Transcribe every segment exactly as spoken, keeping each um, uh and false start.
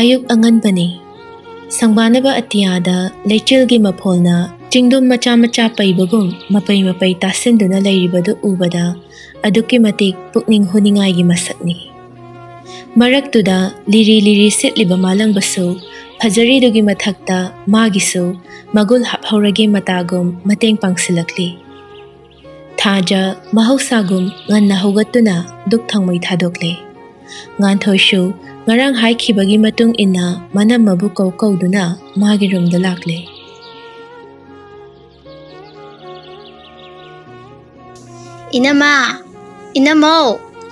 ꯑꯌꯨꯛ ꯑꯉꯟꯕꯅꯤ꯫ ꯁꯪꯕꯥꯅꯕ ꯑꯇꯤꯌꯥꯗ ꯂꯩꯆꯤꯜꯒꯤ ꯃꯐꯣꯜꯅ ꯆꯤꯡꯗꯨꯝ ꯃꯆꯥ ꯃꯆꯥ ꯄꯩꯕꯒꯨꯝ ꯃꯄꯩ ꯃꯄꯩ ꯇꯥꯁꯤꯟꯗꯨꯅ ꯂꯩꯔꯤꯕꯗꯨ ꯎꯕꯗ ꯑꯗꯨꯛꯀꯤ ꯃꯇꯤꯛ ꯄꯨꯛꯅꯤꯡ ꯍꯨꯅꯤꯡꯉꯥꯏꯒꯤ ꯃꯁꯛꯅꯤ꯫ ꯃꯔꯛꯇꯨꯗ ꯂꯤꯔꯤ ꯂꯤꯔꯤ ꯁꯤꯠꯂꯤꯕ ꯃꯥꯂꯪꯕꯁꯨ ꯐꯖꯔꯤꯗꯨꯒꯤ ꯃꯊꯛꯇ ꯃꯥꯒꯤꯁꯨ ꯃꯒꯨꯜ ꯍꯥꯞꯍꯧꯔꯒꯦ ꯃꯇꯥꯒꯨꯝ ꯃꯇꯦꯡ ꯄꯥꯡꯁꯤꯜꯂꯛꯂꯤ꯫ ꯊꯥꯖ ꯃꯍꯧꯁꯥꯒꯨꯝ ꯉꯟꯅ ꯍꯧꯒꯠꯇꯨꯅ ꯗꯨꯛ ꯊꯥꯎꯃꯩ ꯊꯥꯗꯣꯛꯂꯦ꯫ ꯉꯥꯟꯊꯣꯏꯁꯨ ꯉꯔꯥꯡ ꯍꯥꯏꯈꯤꯕꯒꯤ ꯃꯇꯨꯡ ꯏꯟꯅ ꯃꯅꯝꯃꯕꯨ ꯀꯧ ꯀꯧꯗꯨꯅ ꯃꯥꯒꯤ ꯔꯨꯝꯗ ꯂꯥꯛꯂꯦ꯫ ꯏꯅꯝꯃ, ꯏꯅꯝꯃꯧ,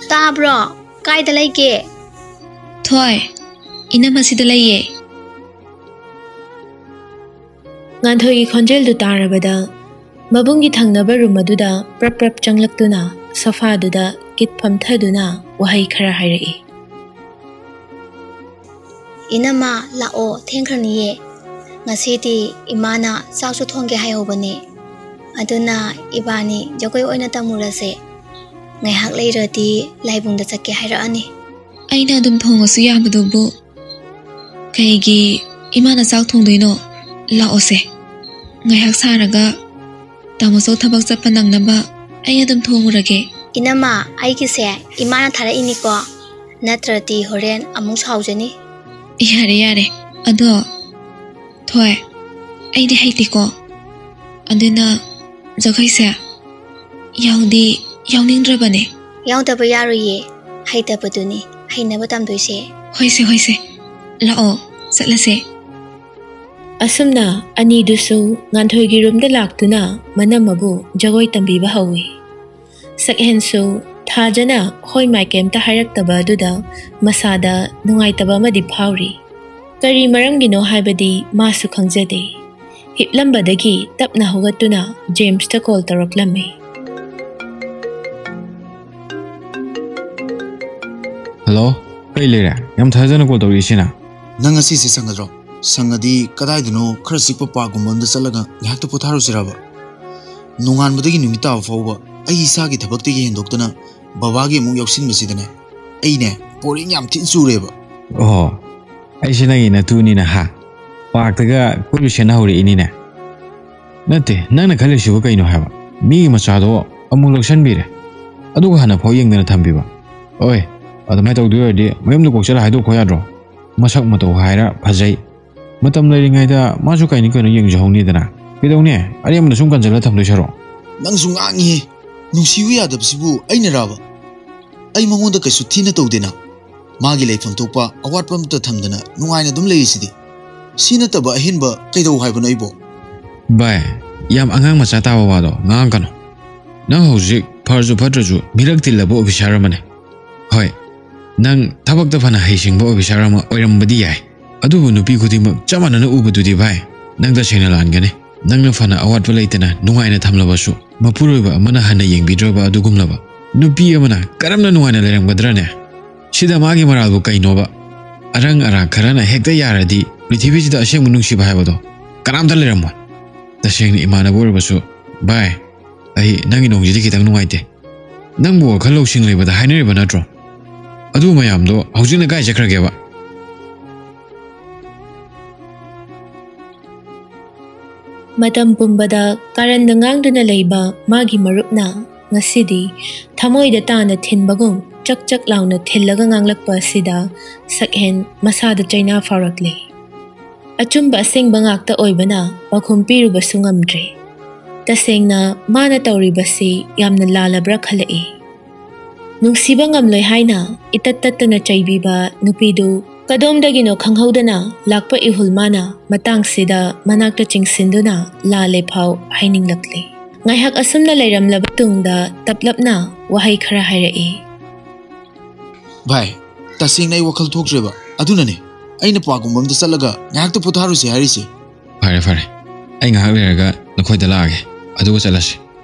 ꯇꯥꯕ꯭ꯔꯣ? ꯀꯥꯏꯗ ꯂꯩꯒꯦ? ꯊꯣꯏ, ꯏꯅꯝꯃ ꯁꯤꯗ ꯂꯩꯌꯦ꯫ ꯉꯥꯟꯊꯣꯏꯒꯤ ꯈꯣꯟꯖꯦꯜꯗꯨ ꯇꯥꯔꯕꯗ ꯃꯕꯨꯡꯒꯤ ꯊꯪꯅꯕ ꯔꯨꯝ ꯑꯗꯨꯗ ꯄ꯭ꯔꯞ ꯄ꯭ꯔꯞ ꯆꯪꯂꯛꯇꯨꯅ ꯁꯣꯐꯥꯗꯨꯗ ꯀꯤꯠ ꯐꯝꯊꯗꯨꯅ ꯋꯥꯍꯩ ꯈꯔ ꯍꯥꯏꯔꯛꯏ꯫ ꯏꯅꯝꯃ, ꯂꯥꯛꯑꯣ, ꯊꯦꯡꯈ꯭ꯔꯅꯤꯌꯦ꯫ ꯉꯁꯤꯗꯤ ꯏꯃꯥꯅ ꯆꯥꯛꯁꯨ ꯊꯣꯡꯒꯦ ꯍꯥꯏꯍꯧꯕꯅꯦ꯫ ꯑꯗꯨꯅ ꯏꯕꯥꯅꯤ ꯖꯒꯣꯏ ꯑꯣꯏꯅ ꯇꯝꯃꯨꯔꯁꯦ꯫ ꯉꯥꯏꯍꯥꯛ ꯂꯩꯔꯗꯤ ꯂꯥꯏꯕꯨꯡꯗ ꯆꯠꯀꯦ ꯍꯥꯏꯔꯛꯑꯅꯤ꯫ ꯑꯩꯅ ꯑꯗꯨꯝ ꯊꯣꯡꯉꯁꯨ ꯌꯥꯕꯗꯨꯕꯨ ꯀꯩꯒꯤ ꯏꯃꯥꯅ ꯆꯥꯛ ꯊꯣꯡꯗꯣꯏꯅꯣ? ꯂꯥꯛꯑꯣꯁꯦ, ꯉꯥꯏꯍꯥꯛ ꯁꯥꯔꯒ ꯇꯥꯃꯣꯆꯧ ꯊꯕꯛ ꯆꯠꯄ ꯅꯪꯅꯕ ꯑꯩ ꯑꯗꯨꯝ ꯊꯣꯡꯉꯨꯔꯒꯦ꯫ ꯏꯅꯝꯃ, ꯑꯩꯒꯤꯁꯦ ꯏꯃꯥꯅ ꯊꯥꯔꯛꯏꯅꯤꯀꯣ, ꯅꯠꯇ꯭ꯔꯗꯤ ꯍꯣꯔꯦꯟ ꯑꯃꯨꯛ ꯁꯥꯎꯖꯅꯤ꯫ ꯌꯥꯔꯦ ꯌꯥꯔꯦ, ꯑꯗꯣ ꯊꯣꯏ, ꯑꯩꯗꯤ ꯍꯩꯇꯦꯀꯣ, ꯑꯗꯨꯅ ꯖꯒꯣꯏꯁꯦ ꯌꯥꯎꯗꯤ ꯌꯥꯎꯅꯤꯡꯗ꯭ꯔꯕꯅꯦ꯫ ꯌꯥꯎꯗꯕ ꯌꯥꯔꯣꯏꯌꯦ, ꯍꯩꯇꯕꯗꯨꯅꯤ ꯍꯩꯅꯕ ꯇꯝꯗꯣꯏꯁꯦ꯫ ꯍꯣꯏꯁꯦ ꯍꯣꯏꯁꯦ, ꯂꯥꯛꯑꯣ ꯆꯠꯂꯁꯦ꯫ ꯑꯁꯨꯝꯅ ꯑꯅꯤꯗꯨꯁꯨ ꯉꯥꯟꯊꯣꯏꯒꯤ ꯔꯨꯝꯗ ꯂꯥꯛꯇꯨꯅ ꯃꯅꯝꯃꯕꯨ ꯖꯒꯣꯏ ꯇꯝꯕꯤꯕ ꯍꯧꯏ꯫ ꯁꯛꯍꯦꯟꯁꯨ ꯊꯥꯖꯅ ꯍꯣꯏ ꯃꯥꯏ ꯀꯩꯝꯇ ꯍꯥꯏꯔꯛꯇꯕ ꯑꯗꯨꯗ ꯃꯁꯥꯗ ꯅꯨꯡꯉꯥꯏꯇꯕ ꯑꯃꯗꯤ ꯐꯥꯎꯔꯤ꯫ ꯀꯔꯤ ꯃꯔꯝꯒꯤꯅꯣ ꯍꯥꯏꯕꯗꯤ ꯃꯥꯁꯨ ꯈꯪꯖꯗꯦ꯫ ꯍꯤꯞꯂꯝꯕꯗꯒꯤ ꯇꯞꯅ ꯍꯧꯒꯠꯇꯨꯅ ꯖꯦꯝꯁꯇ ꯀꯣꯜ ꯇꯧꯔꯛꯂꯝꯃꯤ꯫ ꯍꯜꯂꯣ, ꯀꯩ ꯂꯩꯔꯦ? ꯌꯥꯝ ꯊꯥꯖꯅ ꯀꯣꯜ ꯇꯧꯔꯛꯏꯁꯤꯅ? ꯅꯪ ꯉꯁꯤꯁꯦ ꯁꯪꯒꯗ꯭ꯔꯣ? ꯁꯪꯉꯗꯤ ꯀꯗꯥꯏꯗꯅꯣ ꯈꯔ ꯆꯤꯛꯄ ꯄꯥꯔꯛꯀꯨꯝꯕ ꯑꯝꯗ ꯆꯠꯂꯒ ꯉꯥꯏꯍꯥꯛꯇ ꯄꯣꯊꯥꯔꯨꯁꯤꯔꯕ? ꯅꯣꯡꯉꯥꯟꯕꯗꯒꯤ ꯅꯨꯃꯤꯠ ꯇꯥꯕ ꯐꯥꯎꯕ ꯑꯩ ꯏꯁꯥꯒꯤ ꯊꯕꯛꯇꯒꯤ ꯍꯦꯟꯗꯣꯛꯇꯅ ꯕꯕꯥꯒꯤ ꯑꯃꯨꯛ ꯌꯥꯎꯁꯤꯟꯕꯁꯤꯗꯅꯦ, ꯑꯩꯅꯦ ꯕꯣꯔꯤꯡ ꯌꯥꯝ ꯊꯤꯅ ꯆꯨꯔꯦꯕ꯫ ꯑꯣ, ꯑꯩꯁꯦ ꯅꯪꯒꯤ ꯅꯇꯨꯅꯤꯅ ꯍꯥ? ꯄꯥꯔꯛꯇꯒ ꯀꯣꯏꯔꯨꯁꯦꯅ ꯍꯧꯔꯛꯏꯅꯤꯅꯦ꯫ ꯅꯠꯇꯦ, ꯅꯪꯅ ꯈꯜꯂꯤꯁꯤꯕꯨ ꯀꯩꯅꯣ ꯍꯥꯏꯕ? ꯃꯤꯒꯤ ꯃꯆꯥꯗꯣ ꯑꯃꯨꯛ ꯂꯧꯁꯟꯕꯤꯔꯦ, ꯑꯗꯨꯒ ꯍꯥꯟꯅ ꯐꯥꯎ ꯌꯦꯡꯗꯅ ꯊꯝꯕꯤꯕ꯫ ꯑꯣꯏ, ꯑꯗꯨꯃꯥꯏꯅ ꯇꯧꯗꯣꯏ ꯑꯣꯏꯔꯗꯤ ꯃꯌꯨꯝꯗ ꯀꯣꯛ ꯆꯠꯂ ꯍꯥꯏꯗꯣꯛꯈꯣ ꯌꯥꯗ꯭ꯔꯣ? ꯃꯁꯛ ꯃꯇꯧ ꯍꯥꯏꯔ ꯐꯖꯩ, ꯃꯇꯝ ꯂꯩꯔꯤꯉꯩꯗ ꯃꯥꯁꯨ ꯀꯩꯅꯣ ꯀꯩꯅꯣ ꯌꯦꯡꯖꯍꯧꯅꯤꯗꯅ꯫ ꯀꯩꯗꯧꯅꯤ, ꯑꯔꯦꯝꯕꯗ ꯁꯨꯝ ꯀꯟꯖꯜꯂ ꯊꯝꯗꯣꯏ ꯁꯔꯨꯛ꯫ ꯅꯪꯁꯨ ꯉꯥꯡꯉꯤꯍꯦ꯫ ꯅꯨꯡꯁꯤꯌꯨ ꯌꯥꯗꯕꯁꯤꯕꯨ ꯑꯩꯅꯔꯥꯕ? ꯑꯩ ꯃꯉꯣꯟꯗ ꯀꯩꯁꯨ ꯊꯤꯅ ꯇꯧꯗꯦꯅ꯫ ꯃꯥꯒꯤ ꯂꯩꯐꯝ ꯊꯣꯛꯄ ꯑꯋꯥꯠꯄ ꯑꯃꯠꯇ ꯊꯝꯗꯅ ꯅꯨꯡꯉꯥꯏꯅ ꯑꯗꯨꯝ ꯂꯩꯔꯤꯁꯤꯗꯤ꯫ ꯁꯤ ꯅꯠꯇꯕ ꯑꯍꯦꯟꯕ ꯀꯩꯗꯧ ꯍꯥꯏꯕꯅꯣ ꯑꯩꯕꯣ? ꯚꯥꯏ, ꯌꯥꯝ ꯑꯉꯥꯡ ꯃꯆꯥ ꯇꯥꯕ ꯋꯥꯗꯣ ꯉꯥꯡꯉꯛꯀꯅꯨ꯫ ꯅꯪ ꯍꯧꯖꯤꯛ ꯐꯔꯁꯨ ꯐꯠꯇ꯭ꯔꯁꯨ ꯃꯤꯔꯛ ꯇꯤꯜꯂꯕ ꯑꯣꯐꯤꯁꯥꯔ ꯑꯃꯅꯦ꯫ ꯍꯣꯏ, ꯅꯪ ꯊꯕꯛꯇ ꯐꯅ ꯍꯩꯁꯤꯡꯕ ꯑꯣꯐꯤꯁꯥꯔ ꯑꯃ ꯑꯣꯏꯔꯝꯕꯗꯤ ꯌꯥꯏ, ꯑꯗꯨꯕꯨ ꯅꯨꯄꯤ ꯈꯨꯗꯤꯡꯃꯛ ꯆꯞ ꯃꯥꯟꯅꯅ ꯎꯕꯗꯨꯗꯤ ꯚꯥꯏ, ꯅꯪ ꯇꯁꯦꯡꯅ ꯂꯥꯟꯒꯅꯤ꯫ ꯅꯪꯅ ꯐꯅ ꯑꯋꯥꯠꯄ ꯂꯩꯇꯅ ꯅꯨꯡꯉꯥꯏꯅ ꯊꯝꯂꯕꯁꯨ, ꯃꯄꯨꯔꯣꯏꯕ ꯑꯃꯅ ꯍꯟꯅ ꯌꯦꯡꯕꯤꯗ꯭ꯔꯕ ꯑꯗꯨꯒꯨꯝꯂꯕ ꯅꯨꯄꯤ ꯑꯃꯅ ꯀꯔꯝꯅ ꯅꯨꯡꯉꯥꯏꯅ ꯂꯩꯔꯝꯒꯗ꯭ꯔꯅꯦ? ꯁꯤꯗ ꯃꯥꯒꯤ ꯃꯔꯥꯜꯕꯨ ꯀꯩꯅꯣꯕ? ꯑꯔꯪ ꯑꯔꯥꯛ ꯈꯔꯅ ꯍꯦꯛꯇ ꯌꯥꯔꯗꯤ ꯄ꯭ꯔꯤꯊꯤꯕꯤꯁꯤꯗ ꯑꯁꯦꯡꯕ ꯅꯨꯡꯁꯤꯕ ꯍꯥꯏꯕꯗꯣ ꯀꯅꯥꯝꯇ ꯂꯩꯔꯝꯃꯣꯏ꯫ ꯇꯁꯦꯡꯅ ꯏꯃꯥꯟꯅꯕ ꯑꯣꯏꯔꯕꯁꯨ, ꯚꯥꯏ, ꯑꯩ ꯅꯪꯒꯤ ꯅꯣꯡꯁꯤꯗꯤ ꯈꯤꯇꯪ ꯅꯨꯡꯉꯥꯏꯇꯦ꯫ ꯅꯪꯕꯨ ꯋꯥꯈꯜ ꯂꯧꯁꯤꯡ ꯂꯩꯕꯗ ꯍꯥꯏꯅꯔꯤꯕ ꯅꯠꯇ꯭ꯔꯣ? ꯑꯗꯨ ꯃꯌꯥꯝꯗꯣ ꯍꯧꯖꯤꯛꯅ ꯀꯥꯏ ꯆꯠꯈ꯭ꯔꯒꯦꯕ? ꯃꯇꯝ ꯄꯨꯝꯕꯗ ꯀꯥꯔꯟꯗ ꯉꯥꯡꯗꯨꯅ ꯂꯩꯕ ꯃꯥꯒꯤ ꯃꯔꯨꯞꯅ ꯉꯁꯤꯗꯤ ꯊꯃꯣꯏꯗ ꯇꯥꯅ ꯊꯤꯟꯕꯒꯨꯝ ꯆꯛ ꯆꯛ ꯂꯥꯎꯅ ꯊꯤꯜꯂꯒ ꯉꯥꯡꯂꯛꯄ ꯑꯁꯤꯗ ꯁꯛꯍꯦꯟ ꯃꯁꯥꯗ ꯆꯩꯅꯥ ꯐꯥꯎꯔꯛꯂꯦ꯫ ꯑꯆꯨꯝꯕ ꯑꯁꯦꯡꯕ ꯉꯥꯛꯇ ꯑꯣꯏꯕꯅ ꯄꯥꯎꯈꯨꯝ ꯄꯤꯔꯨꯕꯁꯨ ꯉꯝꯗ꯭ꯔꯦ꯫ ꯇꯁꯦꯡꯅ ꯃꯥꯅ ꯇꯧꯔꯤꯕꯁꯤ ꯌꯥꯝꯅ ꯂꯥꯜꯂꯕ꯭ꯔꯥ ꯈꯜꯂꯛꯏ꯫ ꯅꯨꯡꯁꯤꯕ ꯉꯝꯂꯣꯏ ꯍꯥꯏꯅ ꯏꯇꯠ ꯇꯠꯇꯅ ꯆꯩꯕꯤꯕ ꯅꯨꯄꯤꯗꯨ ꯀꯗꯣꯝꯗꯒꯤꯅꯣ ꯈꯪꯍꯧꯗꯅ ꯂꯥꯛꯄ ꯏꯍꯨꯜ ꯃꯥꯅ ꯃꯇꯥꯡꯁꯤꯗ ꯃꯅꯥꯛꯇ ꯆꯤꯡꯁꯤꯟꯗꯨꯅ ꯂꯥꯜꯂꯦ ꯐꯥꯎ ꯍꯥꯏꯅꯤꯡꯂꯛꯂꯦ꯫ ꯉꯥꯏꯍꯥꯛ ꯑꯁꯨꯝꯅ ꯂꯩꯔꯝꯂꯕ ꯇꯨꯡꯗ ꯇꯞꯂꯞꯅ ꯋꯥꯍꯩ ꯈꯔ ꯍꯥꯏꯔꯛꯏ꯫ ꯚꯥꯏ, ꯇꯁꯦꯡꯅ ꯑꯩ ꯋꯥꯈꯜ ꯊꯣꯛꯇ꯭ꯔꯦꯕ꯫ ꯑꯗꯨꯅꯅꯦ ꯑꯩꯅ ꯄꯥꯔꯛꯀꯨꯝꯕ ꯑꯝꯗ ꯆꯠꯂꯒ ꯉꯥꯏꯍꯥꯛꯇ ꯄꯣꯊꯥꯔꯨꯁꯦ ꯍꯥꯏꯔꯤꯁꯦ꯫ ꯐꯔꯦ ꯐꯔꯦ, ꯑꯩ ꯉꯥꯏꯍꯥꯛ ꯂꯩꯔꯒ ꯅꯈꯣꯏꯗ ꯂꯥꯛꯑꯒꯦ, ꯑꯗꯨꯒ ꯆꯠꯂꯁꯤ꯫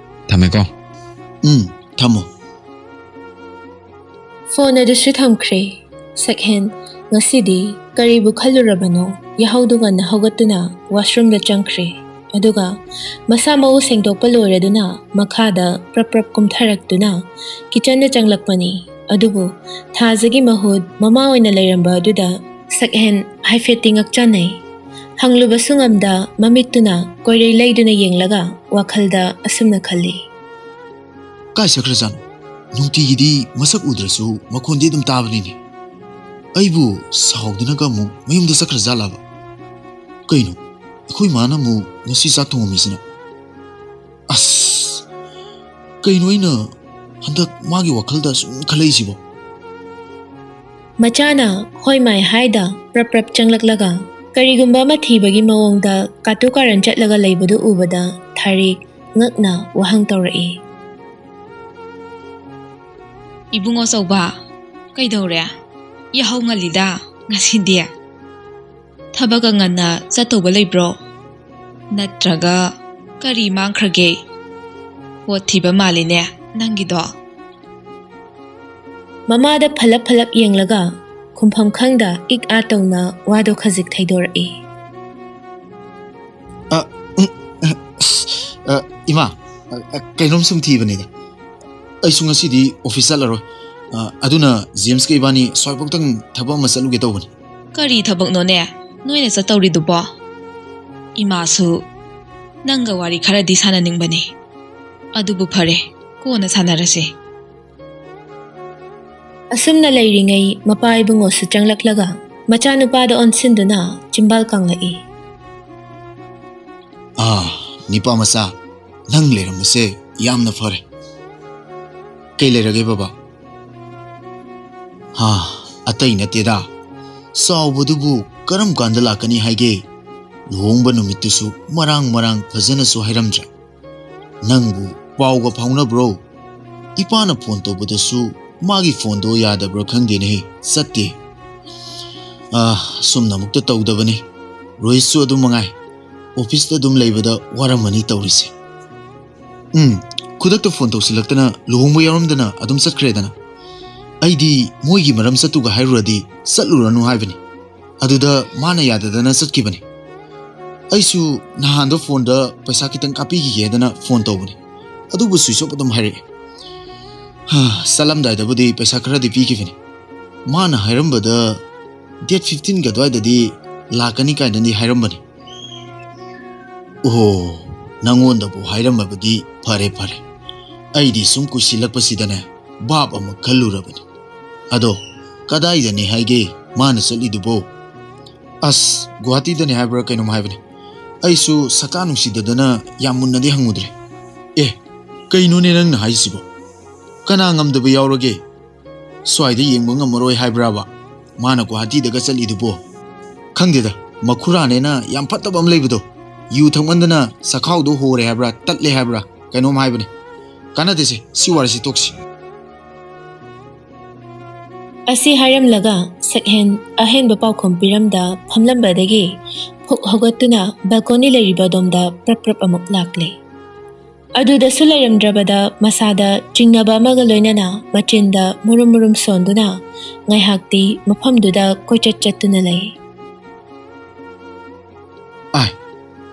ꯊꯝꯃꯦꯀꯣ꯫ ꯎꯝ, ꯊꯝꯃꯣ꯫ ꯐꯣꯟ ꯑꯗꯨꯁꯨ ꯊꯝꯈ꯭ꯔꯦ꯫ ꯁꯛꯍꯦꯟ ꯉꯁꯤꯗꯤ ꯀꯔꯤꯕꯨ ꯈꯜꯂꯨꯔꯕꯅꯣ, ꯌꯥꯍꯧꯗꯨ ꯉꯟꯅ ꯍꯧꯒꯠꯇꯨꯅ ꯋꯥꯁꯔꯨꯝꯗ ꯆꯪꯈ꯭ꯔꯦ꯫ ꯑꯗꯨꯒ ꯃꯁꯥ ꯃꯎ ꯁꯦꯡꯗꯣꯛꯄ ꯂꯣꯏꯔꯗꯨꯅ ꯃꯈꯥꯗ ꯄ꯭ꯔꯞ ꯄ꯭ꯔꯞ ꯀꯨꯝꯊꯔꯛꯇꯨꯅ ꯀꯤꯆꯟꯗ ꯆꯪꯂꯛꯄꯅꯤ꯫ ꯑꯗꯨꯕꯨ ꯊꯥꯖꯒꯤ ꯃꯍꯨꯠ ꯃꯃꯥ ꯑꯣꯏꯅ ꯂꯩꯔꯝꯕ ꯑꯗꯨꯗ ꯁꯛꯍꯦꯟ ꯍꯥꯏꯐꯦꯠꯇꯤ ꯉꯛꯆꯥꯟꯅꯩ꯫ ꯍꯪꯂꯨꯕꯁꯨ ꯉꯝꯗ ꯃꯃꯤꯠꯇꯨꯅ ꯀꯣꯏꯔꯩ ꯂꯩꯗꯨꯅ ꯌꯦꯡꯂꯒ ꯋꯥꯈꯜꯗ ꯑꯁꯨꯝꯅ ꯈꯜꯂꯤ꯫ ꯀꯥꯏ ꯆꯠꯈ꯭ꯔꯖꯥꯠꯅꯣ? ꯅꯨꯡꯇꯤꯒꯤꯗꯤ ꯃꯁꯛ ꯎꯗ꯭ꯔꯁꯨ ꯃꯈꯣꯟꯗꯤ ꯑꯗꯨꯝ ꯇꯥꯕꯅꯤꯅꯦ꯫ ꯑꯩꯕꯨ ꯁꯥꯎꯗꯅꯒ ꯑꯃꯨꯛ ꯃꯌꯨꯝꯗ ꯆꯠꯈ꯭ꯔꯖꯥꯠꯂꯕ? ꯀꯩꯅꯣ, ꯑꯩꯈꯣꯏ ꯃꯥꯅ ꯑꯃꯨꯛ ꯉꯁꯤ ꯆꯥꯛ ꯊꯣꯡꯉꯝꯃꯤꯁꯤꯅ? ꯑꯁ, ꯀꯩꯅꯣ ꯑꯩꯅ ꯍꯟꯗꯛ ꯃꯥꯒꯤ ꯋꯥꯈꯜꯗ ꯁꯨꯝ ꯈꯜꯂꯛꯏꯁꯤꯕꯣ? ꯃꯆꯥꯅ ꯍꯣꯏ ꯃꯥꯏ ꯍꯥꯏꯗ ꯄ꯭ꯔꯞ ꯄ꯭ꯔꯞ ꯆꯪꯂꯛꯂꯒ ꯀꯔꯤꯒꯨꯝꯕ ꯑꯃ ꯊꯤꯕꯒꯤ ꯃꯑꯣꯡꯗ ꯀꯥꯇꯨ ꯀꯥꯔꯟ ꯆꯠꯂꯒ ꯂꯩꯕꯗꯨ ꯎꯕꯗ ꯊꯥꯔꯤꯛ ꯉꯛꯅ ꯋꯥꯍꯪ ꯇꯧꯔꯛꯏ꯫ "ꯏꯕꯨꯡꯉꯣ ꯆꯧꯕ, ꯀꯩꯗꯧꯔꯦ? ꯌꯥꯍꯧ ꯉꯜꯂꯤꯗ ꯉꯁꯤꯗꯤ꯫ ꯊꯕꯛꯀ ꯉꯟꯅ ꯆꯠꯇꯧꯕ ꯂꯩꯕ꯭ꯔꯣ? ꯅꯠꯇ꯭ꯔꯒ ꯀꯔꯤ ꯃꯥꯡꯈ꯭ꯔꯒꯦ? ꯄꯣꯠ ꯊꯤꯕ ꯃꯥꯜꯂꯤꯅꯦ ꯅꯪꯒꯤꯗꯣ?" ꯃꯃꯥꯗ ꯐꯂꯞ ꯐꯂꯞ ꯌꯦꯡꯂꯒ ꯈꯨꯝꯐꯝ ꯈꯪꯗ ꯏꯛ ꯑꯥ ꯇꯧꯅ ꯋꯥꯗꯣ ꯈꯖꯤꯛ ꯊꯩꯗꯣꯔꯛꯏ꯫ ꯑ, ꯎꯝ, ꯑ, ꯑ, ꯏꯃꯥ, ꯑ, ꯑ, ꯀꯩꯅꯣꯝ ꯁꯨꯝ ꯊꯤꯕꯅꯤꯗ꯫ ꯑꯩꯁꯨ ꯉꯁꯤꯗꯤ ꯑꯣꯐꯤꯁ ꯆꯠꯂꯔꯣꯏ꯫ ꯑ, ꯑꯗꯨꯅ ꯖꯦꯝꯁꯀ ꯏꯕꯥꯅꯤ ꯁ꯭ꯋꯥꯏꯐꯥꯎꯇꯪ ꯊꯕꯛ ꯑꯃ ꯆꯠꯂꯨꯒꯦ ꯇꯧꯕꯅꯤ꯫ ꯀꯔꯤ ꯊꯕꯛꯅꯣꯅꯦ ꯅꯣꯏꯅ ꯆꯠꯇꯧꯔꯤꯗꯨꯕꯣ? ꯏꯃꯥꯁꯨ ꯅꯪꯒ ꯋꯥꯔꯤ ꯈꯔꯗꯤ ꯁꯥꯟꯅꯅꯤꯡꯕꯅꯤ꯫ ꯑꯗꯨꯕꯨ ꯐꯔꯦ, ꯀꯣꯟꯅ ꯁꯥꯟꯅꯔꯁꯤ꯫ ꯑꯁꯨꯝꯅ ꯂꯩꯔꯤꯉꯩ ꯃꯄꯥ ꯏꯕꯨꯡꯉꯣꯁꯨ ꯆꯪꯂꯛꯂꯒ ꯃꯆꯥꯅꯨꯄꯥꯗ ꯑꯣꯟꯁꯤꯟꯗꯨꯅ ꯆꯤꯝꯕꯥꯜ ꯀꯥꯡꯂꯛꯏ꯫ ꯑꯥ, ꯅꯤꯄꯥ ꯃꯆꯥ, ꯅꯪ ꯂꯩꯔꯝꯕꯁꯦ ꯌꯥꯝꯅ ꯐꯔꯦ꯫ ꯀꯩ ꯂꯩꯔꯒꯦ ꯕꯕꯥ? ꯍꯥ, ꯑꯇꯩ ꯅꯠꯇꯦꯗ꯫ ꯆꯥꯎꯕꯗꯨꯕꯨ ꯀꯔꯝ ꯀꯥꯟꯗ ꯂꯥꯛꯀꯅꯤ ꯍꯥꯏꯒꯦ? ꯂꯨꯍꯣꯡꯕ ꯅꯨꯃꯤꯠꯇꯨꯁꯨ ꯃꯔꯥꯡ ꯃꯔꯥꯡ ꯐꯖꯅꯁꯨ ꯍꯥꯏꯔꯝꯗ꯭ꯔꯦ꯫ ꯅꯪꯕꯨ ꯄꯥꯎꯒ ꯐꯥꯎꯅꯕ꯭ꯔꯣ? ꯏꯄꯥꯅ ꯐꯣꯟ ꯇꯧꯕꯗꯁꯨ ꯃꯥꯒꯤ ꯐꯣꯟꯗꯣ ꯌꯥꯗꯕ꯭ꯔꯥ ꯈꯪꯗꯦꯅꯦꯍꯦ, ꯆꯠꯇꯦ꯫ ꯑꯥ, ꯑꯁꯨꯝꯅ ꯑꯃꯨꯛꯇ ꯇꯧꯗꯕꯅꯤ꯫ ꯔꯣꯍꯤꯠꯁꯨ ꯑꯗꯨꯝ ꯃꯉꯥꯏ, ꯑꯣꯐꯤꯁꯇ ꯑꯗꯨꯝ ꯂꯩꯕꯗ ꯋꯥꯔꯝꯃꯅꯤ ꯇꯧꯔꯤꯁꯦ꯫ ꯎꯝ, ꯈꯨꯗꯛꯇ ꯐꯣꯟ ꯇꯧꯁꯤꯜꯂꯛꯇꯅ ꯂꯨꯍꯣꯡꯕ ꯌꯥꯎꯔꯝꯗꯅ ꯑꯗꯨꯝ ꯆꯠꯈ꯭ꯔꯦꯗꯅ꯫ ꯑꯩꯗꯤ ꯃꯣꯏꯒꯤ ꯃꯔꯝ ꯆꯠꯇꯨꯒ ꯍꯥꯏꯔꯨꯔꯗꯤ ꯆꯠꯂꯨꯔꯅꯨ ꯍꯥꯏꯕꯅꯤ꯫ ꯑꯗꯨꯗ ꯃꯥꯅ ꯌꯥꯗꯗꯅ ꯆꯠꯈꯤꯕꯅꯤ꯫ ꯑꯩꯁꯨ ꯅꯍꯥꯟꯗꯣ ꯐꯣꯟꯗ ꯄꯩꯁꯥ ꯈꯤꯇꯪ ꯀꯥꯞꯄꯤꯈꯤꯒꯦꯗꯅ ꯐꯣꯟ ꯇꯧꯕꯅꯤ, ꯑꯗꯨꯕꯨ ꯁ꯭ꯋꯤꯆ ꯑꯣꯐ ꯑꯗꯨꯝ ꯍꯥꯏꯔꯛꯑꯦ꯫ ꯍꯥ, ꯆꯠꯂꯝꯗꯥꯏꯗꯕꯨꯗꯤ ꯄꯩꯁꯥ ꯈꯔꯗꯤ ꯄꯤꯈꯤꯕꯅꯤ꯫ ꯃꯥꯅ ꯍꯥꯏꯔꯝꯕꯗ ꯗꯦꯠ ꯐꯤꯐꯇꯤꯟꯒ ꯑꯗꯨꯋꯥꯏꯗꯗꯤ ꯂꯥꯛꯀꯅꯤ ꯀꯥꯏꯅꯗꯤ ꯍꯥꯏꯔꯝꯕꯅꯤ꯫ ꯑꯣꯍꯣ, ꯅꯪꯉꯣꯟꯗꯕꯨ ꯍꯥꯏꯔꯝꯃꯕꯗꯤ ꯐꯔꯦ ꯐꯔꯦ꯫ ꯑꯩꯗꯤ ꯁꯨꯝ ꯀꯨꯏꯁꯤꯜꯂꯛꯄꯁꯤꯗꯅꯦ ꯚꯥꯞ ꯑꯃ ꯈꯜꯂꯨꯔꯕꯅꯤ꯫ ꯑꯗꯣ ꯀꯗꯥꯏꯗꯅꯤ ꯍꯥꯏꯒꯦ ꯃꯥꯅ ꯆꯠꯂꯤꯗꯨꯕꯣ? ꯑꯁ, ꯒꯨꯍꯥꯇꯤꯗꯅꯤ ꯍꯥꯏꯕ꯭ꯔꯥ ꯀꯩꯅꯣꯝ ꯍꯥꯏꯕꯅꯤ꯫ ꯑꯩꯁꯨ ꯁꯛꯇꯥ ꯅꯨꯡꯁꯤꯗꯗꯅ ꯌꯥꯝ ꯃꯨꯟꯅꯗꯤ ꯍꯪꯉꯨꯗ꯭ꯔꯦ꯫ ꯑꯦ, ꯀꯩꯅꯣꯅꯦ ꯅꯪꯅ ꯍꯥꯏꯁꯤꯕꯣ? ꯀꯅꯥ ꯉꯝꯗꯕ ꯌꯥꯎꯔꯒꯦ? ꯁ꯭ꯋꯥꯏꯗ ꯌꯦꯡꯕ ꯉꯝꯃꯔꯣꯏ ꯍꯥꯏꯕ꯭ꯔꯥꯕ? ꯃꯥꯅ ꯒꯨꯍꯥꯇꯤꯗꯒ ꯆꯠꯂꯤꯗꯨꯕꯣ? ꯈꯪꯗꯦꯗ, ꯃꯈꯨꯔꯥꯅꯦꯅ ꯌꯥꯝ ꯐꯠꯇꯕ ꯑꯃ ꯂꯩꯕꯗꯣ, ꯌꯨ ꯊꯛꯃꯟꯗꯅ ꯆꯈꯥꯎꯗꯣ ꯍꯣꯔꯦ ꯍꯥꯏꯕ꯭ꯔꯥ, ꯇꯠꯂꯦ ꯍꯥꯏꯕ꯭ꯔꯥ, ꯀꯩꯅꯣꯝ ꯍꯥꯏꯕꯅꯦ꯫ ꯀꯥꯟꯅꯗꯦꯁꯦ, ꯁꯤ ꯋꯥꯔꯤꯁꯤ ꯇꯣꯛꯁꯤ꯫ ꯑꯁꯤ ꯍꯥꯏꯔꯝꯂꯒ ꯁꯛꯍꯦꯟ ꯑꯍꯦꯟꯕ ꯄꯥꯎꯈꯨꯝ ꯄꯤꯔꯝꯗ ꯐꯝꯂꯝꯕꯗꯒꯤ ꯐꯨꯛ ꯍꯧꯒꯠꯇꯨꯅ ꯕꯦꯜꯀꯣꯅꯤ ꯂꯩꯔꯤꯕ ꯑꯗꯣꯝꯗ ꯄ꯭ꯔꯞ ꯄ꯭ꯔꯞ ꯑꯃꯨꯛ ꯂꯥꯛꯂꯦ꯫ ꯑꯗꯨꯗꯁꯨ ꯂꯩꯔꯝꯗ꯭ꯔꯕꯗ ꯃꯁꯥꯗ ꯆꯤꯡꯅꯕ ꯑꯃꯒ ꯂꯣꯏꯅꯅ ꯃꯆꯤꯟꯗ ꯃꯨꯔꯨꯝ ꯃꯨꯔꯨꯝ ꯁꯣꯟꯗꯨꯅ ꯉꯥꯏꯍꯥꯛꯇꯤ ꯃꯐꯝꯗꯨꯗ ꯀꯣꯏꯆꯠ ꯆꯠꯇꯨꯅ ꯂꯩ꯫ ꯑꯥꯏ,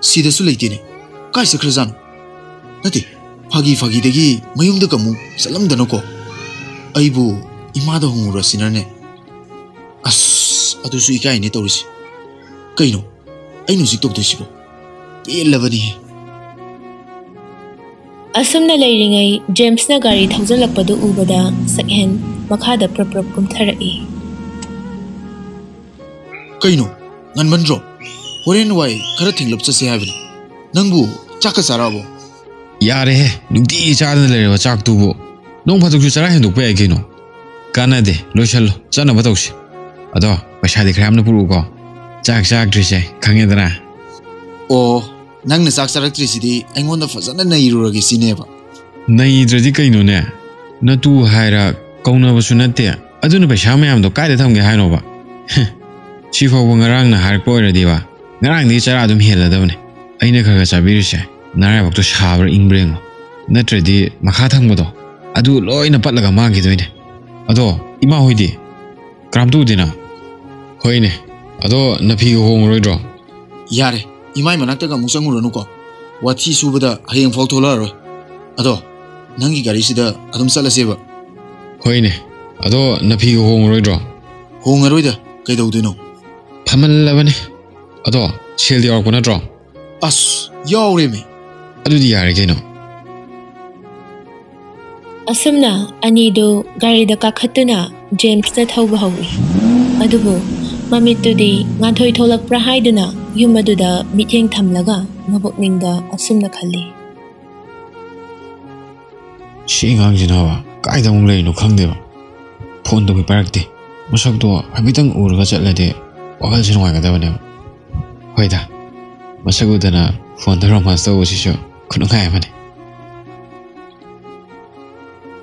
ꯁꯤꯗꯁꯨ ꯂꯩꯇꯦꯅꯦ꯫ ꯀꯥꯏ ꯆꯠꯈ꯭ꯔꯖꯥꯠꯅꯣ? ꯅꯠꯇꯦ, ꯐꯥꯒꯤ ꯐꯥꯒꯤꯗꯒꯤ ꯃꯌꯨꯝꯗꯒ ꯑꯃꯨꯛ ꯆꯠꯂꯝꯗꯅꯀꯣ꯫ ꯑꯩꯕꯨ ꯏꯃꯥꯗ ꯍꯪꯉꯨꯔꯁꯤꯅꯅꯦ꯫ ꯑꯁ, ꯑꯗꯨꯁꯨ ꯏꯀꯥꯏꯅꯦ ꯇꯧꯔꯤꯁꯦ꯫ ꯀꯩꯅꯣ ꯑꯩꯅ ꯍꯧꯖꯤꯛ ꯇꯧꯗꯣꯏꯁꯤꯕꯣ? ꯄꯦꯜꯂꯕꯅꯤꯍꯦ꯫ ꯑꯁꯨꯝꯅ ꯂꯩꯔꯤꯉꯩ ꯖꯦꯝꯁꯅ ꯒꯥꯔꯤ ꯊꯧꯖꯤꯜꯂꯛꯄꯗꯨ ꯎꯕꯗ ꯁꯛꯍꯦꯟ ꯃꯈꯥꯗ ꯄ꯭ꯔꯞ ꯄ꯭ꯔꯞ ꯀꯨꯝꯊꯔꯛꯏ꯫ ꯀꯩꯅꯣ, ꯉꯟꯃꯟꯗ꯭ꯔꯣ? ꯍꯣꯔꯦꯟ ꯋꯥꯏ ꯈꯔ ꯊꯦꯡꯂꯞ ꯆꯠꯁꯦ ꯍꯥꯏꯕꯅꯤ꯫ ꯅꯪꯕꯨ ꯆꯥꯛꯀ ꯆꯥꯔꯛꯑꯕꯣ? ꯌꯥꯔꯦꯍꯦ, ꯅꯨꯡꯇꯤꯒꯤ ꯆꯥꯗꯅ ꯂꯩꯔꯕ ꯆꯥꯛꯇꯨꯕꯨ꯫ ꯅꯣꯡ ꯐꯥꯗꯣꯛꯁꯨ ꯆꯔꯥ ꯍꯦꯟꯗꯣꯛꯄ ꯌꯥꯏ ꯀꯩꯅꯣ꯫ ꯀꯥꯟꯅꯗꯦ, ꯂꯣꯏꯁꯜꯂꯣ, ꯆꯠꯅꯕ ꯇꯧꯁꯤ꯫ ꯑꯗꯣ ꯄꯩꯁꯥꯗꯤ ꯈꯔ ꯌꯥꯝꯅ ꯄꯨꯔꯛꯎꯀꯣ꯫ ꯆꯥꯛ ꯆꯥꯛꯇ꯭ꯔꯤꯁꯦ ꯈꯪꯉꯦꯗꯅ꯫ ꯑꯣ, ꯅꯪꯅ ꯆꯥꯛ ꯆꯥꯔꯛꯇ꯭ꯔꯤꯁꯤꯗꯤ ꯑꯩꯉꯣꯟꯗ ꯐꯖꯅ ꯅꯩꯔꯨꯔꯒꯦ ꯁꯤꯅꯦꯕ꯫ ꯅꯩꯗ꯭ꯔꯗꯤ ꯀꯩꯅꯣꯅꯦ? ꯅꯇꯨ ꯍꯥꯏꯔ ꯀꯧꯅꯕꯁꯨ ꯅꯠꯇꯦ꯫ ꯑꯗꯨꯅ ꯄꯩꯁꯥ ꯃꯌꯥꯝꯗꯣ ꯀꯥꯏꯗ ꯊꯝꯒꯦ ꯍꯥꯏꯅꯣꯕ? ꯍꯦ, ꯁꯤꯐꯥꯎꯕ ꯉꯔꯥꯡꯅ ꯍꯥꯏꯔꯛꯄ ꯑꯣꯏꯔꯗꯤꯕ, ꯉꯔꯥꯡꯗꯒꯤ ꯆꯔꯥ ꯑꯗꯨꯝ ꯍꯦꯜꯂꯗꯕꯅꯦ꯫ ꯑꯩꯅ ꯈꯔ ꯈꯔ ꯆꯥꯕꯤꯔꯤꯁꯦ ꯅꯔꯥꯏꯕꯛꯇꯣ ꯁꯥꯕ꯭ꯔꯥ ꯏꯪꯕ꯭ꯔꯥ ꯌꯦꯡꯉꯣ꯫ ꯅꯠꯇ꯭ꯔꯗꯤ ꯃꯈꯥ ꯊꯪꯕꯗꯣ ꯑꯗꯨ ꯂꯣꯏꯅ ꯄꯠꯂꯒ ꯃꯥꯡꯈꯤꯗꯣꯏꯅꯦ꯫ ꯑꯗꯣ ꯏꯃꯥ ꯍꯣꯏꯗꯤ ꯀꯔꯝ ꯇꯧꯗꯦꯅ? ꯍꯣꯏꯅꯦ, ꯑꯗꯣ ꯅꯐꯤꯒ ꯍꯣꯡꯉꯔꯣꯏꯗ꯭ꯔꯣ? ꯌꯥꯔꯦ, ꯏꯃꯥꯏ ꯃꯅꯥꯛꯇꯒ ꯑꯃꯨꯛ ꯆꯪꯉꯨꯔꯅꯨꯀꯣ꯫ ꯋꯥꯊꯤ ꯁꯨꯕꯗ ꯍꯌꯦꯡ ꯐꯥꯎ ꯊꯣꯛꯂꯛꯑꯔꯣꯏ꯫ ꯑꯗꯣ ꯅꯪꯒꯤ ꯒꯥꯔꯤꯁꯤꯗ ꯑꯗꯨꯝ ꯆꯠꯂꯁꯦꯕ꯫ ꯍꯣꯏꯅꯦ, ꯑꯗꯣ ꯅꯐꯤꯒ ꯍꯣꯡꯉꯔꯣꯏꯗ꯭ꯔꯣ? ꯍꯣꯡꯉꯔꯣꯏꯗ, ꯀꯩꯗꯧꯗꯣꯏꯅꯣ? ꯐꯝꯍꯜꯂꯕꯅꯦ꯫ ꯑꯗꯣ ꯁꯦꯜꯗꯤ ꯌꯥꯎꯔꯛꯄ ꯅꯠꯇ꯭ꯔꯣ? ꯑꯁ, ꯌꯥꯎꯔꯦꯃꯤ꯫ ꯑꯗꯨꯗꯤ ꯌꯥꯔꯦ ꯀꯩꯅꯣ꯫ ꯑꯁꯨꯝꯅ ꯑꯅꯤꯗꯨ ꯒꯥꯔꯤꯗ ꯀꯥꯈꯠꯇꯨꯅ ꯖꯦꯝꯁꯇ ꯊꯧꯕ ꯍꯧꯏ꯫ ꯑꯗꯨꯕꯨ ꯃꯃꯤꯠꯇꯨꯗꯤ ꯉꯥꯟꯊꯣꯏ ꯊꯣꯛꯂꯛꯄ꯭ꯔꯥ ꯍꯥꯏꯗꯨꯅ ꯌꯨꯝ ꯑꯗꯨꯗ ꯃꯤꯠꯌꯦꯡ ꯊꯝꯂꯒ ꯃꯕꯨꯛꯅꯤꯡꯗ ꯑꯁꯨꯝꯅ ꯈꯜꯂꯤ꯫ ꯁꯤ ꯑꯉꯥꯡꯁꯤꯅꯕ ꯀꯥꯏꯗ ꯑꯃꯨꯛ ꯂꯩꯔꯤꯅꯣ ꯈꯪꯗꯦꯕ꯫ ꯐꯣꯟ ꯇꯧꯕꯤ ꯄꯥꯏꯔꯛꯇꯦ꯫ ꯃꯁꯛꯇꯣ ꯍꯥꯏꯐꯦꯠꯇꯪ ꯎꯔꯒ ꯆꯠꯂꯗꯤ ꯋꯥꯈꯜꯁꯦ ꯅꯨꯡꯉꯥꯏꯒꯗꯕꯅꯦꯕ꯫ ꯍꯣꯏꯗ, ꯃꯁꯛ ꯎꯗꯅ ꯐꯣꯟꯗ ꯔꯣꯃꯥꯟꯁ ꯇꯧꯕꯁꯤꯁꯨ ꯈꯨꯅꯨꯡꯉꯥꯏ ꯑꯃꯅꯤ꯫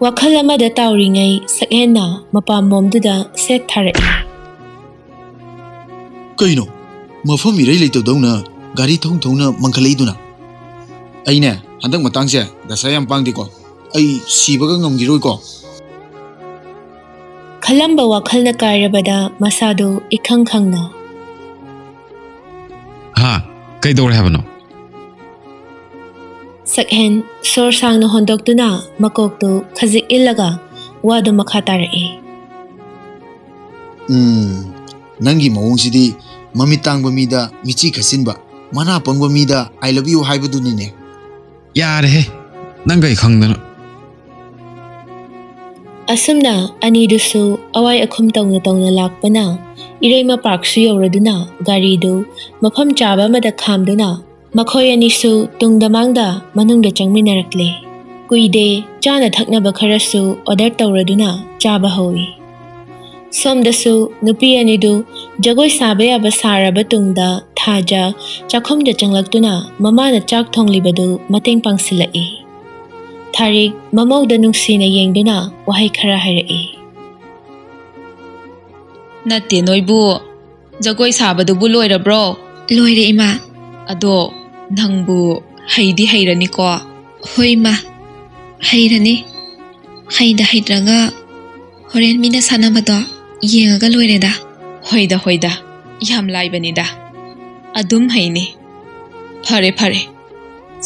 ꯋꯥꯈꯜ ꯑꯃꯗ ꯇꯥꯎꯔꯤꯉꯩ ꯁꯛꯍꯦꯟꯅ ꯃꯄꯥꯝꯕꯣꯝꯗꯨꯗ ꯁꯦꯠ ꯊꯥꯔꯛꯏ꯫ ꯀꯩꯅꯣ? ꯃꯐꯝ ꯏꯔꯩ ꯂꯩꯇꯗꯧꯅ ꯒꯥꯔꯤ ꯊꯧ ꯊꯧꯅ ꯃꯥꯡꯈꯠꯂꯛꯏꯗꯨꯅ? ꯑꯩꯅꯦ, ꯍꯟꯗꯛ ꯃꯇꯥꯡꯁꯦ ꯗꯁꯥ ꯌꯥꯝ ꯄꯥꯡꯗꯦꯀꯣ꯫ ꯑꯩ ꯁꯤꯕꯒ ꯉꯝꯈꯤꯔꯣꯏꯀꯣ꯫ ꯈꯜꯂꯝꯕ ꯋꯥꯈꯜꯅ ꯀꯥꯏꯔꯕꯗ ꯃꯁꯥꯗꯨ ꯏꯈꯪ ꯈꯪꯅ꯫ ꯍꯥ? ꯀꯩꯗꯧꯔꯦ ꯍꯥꯏꯕꯅꯣ? ꯁꯛꯍꯦꯟ ꯁꯣꯔ ꯁꯥꯡꯅ ꯍꯣꯟꯗꯣꯛꯇꯨꯅ ꯃꯀꯣꯛꯇꯨ ꯈꯖꯤꯛ ꯏꯜꯂꯒ ꯋꯥꯗꯨ ꯃꯈꯥ ꯇꯥꯔꯛꯏ꯫ ꯎꯝ, ꯅꯪꯒꯤ ꯃꯑꯣꯡꯁꯤꯗꯤ ꯃꯃꯤꯠ ꯇꯥꯡꯕ ꯃꯤꯗ ꯃꯤꯆꯤ ꯈꯠꯆꯤꯟꯕ, ꯃꯅꯥ ꯄꯪꯕ ꯃꯤꯗ "I love you" ꯍꯥꯏꯕꯗꯨꯅꯤꯅꯦ꯫ ꯌꯥꯔꯦꯍꯦ, ꯅꯪ ꯀꯩ ꯈꯪꯗꯅ? ꯑꯁꯨꯝꯅ ꯑꯅꯤꯗꯨꯁꯨ ꯑꯋꯥꯏ ꯑꯈꯨꯝ ꯇꯧꯅ ꯇꯧꯅ ꯂꯥꯛꯄꯅ ꯏꯔꯩꯃ ꯄꯥꯔꯛꯁꯨ ꯌꯧꯔꯗꯨꯅ ꯒꯥꯔꯤꯗꯨ ꯃꯐꯝ ꯆꯥꯕ ꯑꯃꯗ ꯈꯥꯝꯗꯨꯅ ꯃꯈꯣꯏ ꯑꯅꯤꯁꯨ ꯇꯨꯡꯗ ꯃꯥꯡꯗ ꯃꯅꯨꯡꯗ ꯆꯪꯃꯤꯟꯅꯔꯛꯂꯦ꯫ ꯀꯨꯏꯗꯦ, ꯆꯥꯅ ꯊꯛꯅꯕ ꯈꯔꯁꯨ ꯑꯣꯔꯗꯔ ꯇꯧꯔꯗꯨꯅ ꯆꯥꯕ ꯍꯧꯏ꯫ ꯁꯣꯝꯗꯁꯨ ꯅꯨꯄꯤ ꯑꯅꯤꯗꯨ ꯖꯒꯣꯏ ꯁꯥꯕ ꯌꯥꯕ ꯁꯥꯔꯕ ꯇꯨꯡꯗ ꯊꯥꯖ ꯆꯥꯛꯈꯨꯝꯗ ꯆꯪꯂꯛꯇꯨꯅ ꯃꯃꯥꯅ ꯆꯥꯛ ꯊꯣꯡꯂꯤꯕꯗꯨ ꯃꯇꯦꯡ ꯄꯥꯡꯁꯤꯜꯂꯛꯏ꯫ ꯊꯥꯔꯤꯛ ꯃꯃꯧꯗ ꯅꯨꯡꯁꯤꯅ ꯌꯦꯡꯗꯨꯅ ꯋꯥꯍꯩ ꯈꯔ ꯍꯥꯏꯔꯛꯏ꯫ ꯅꯠꯇꯦ, ꯅꯣꯏꯕꯨ ꯖꯒꯣꯏ ꯁꯥꯕꯗꯨꯕꯨ ꯂꯣꯏꯔꯕ꯭ꯔꯣ? ꯂꯣꯏꯔꯦ, ꯏꯃꯥ꯫ ꯑꯗꯣ ꯅꯪꯕꯨ ꯍꯩꯗꯤ ꯍꯩꯔꯅꯤꯀꯣ? ꯍꯣꯏ, ꯏꯃꯥ, ꯍꯩꯔꯅꯤ꯫ ꯍꯩꯗ ꯍꯩꯇ꯭ꯔꯒ ꯍꯣꯔꯦꯟ ꯃꯤꯅ ꯁꯥꯟꯅꯕꯗꯣ ꯌꯦꯡꯉꯒ ꯂꯣꯏꯔꯦꯗ꯫ ꯍꯣꯏꯗ, ꯍꯣꯏꯗ, ꯌꯥꯝ ꯂꯥꯏꯕꯅꯤꯗ, ꯑꯗꯨꯝ ꯍꯩꯅꯤ꯫ ꯐꯔꯦ, ꯐꯔꯦ,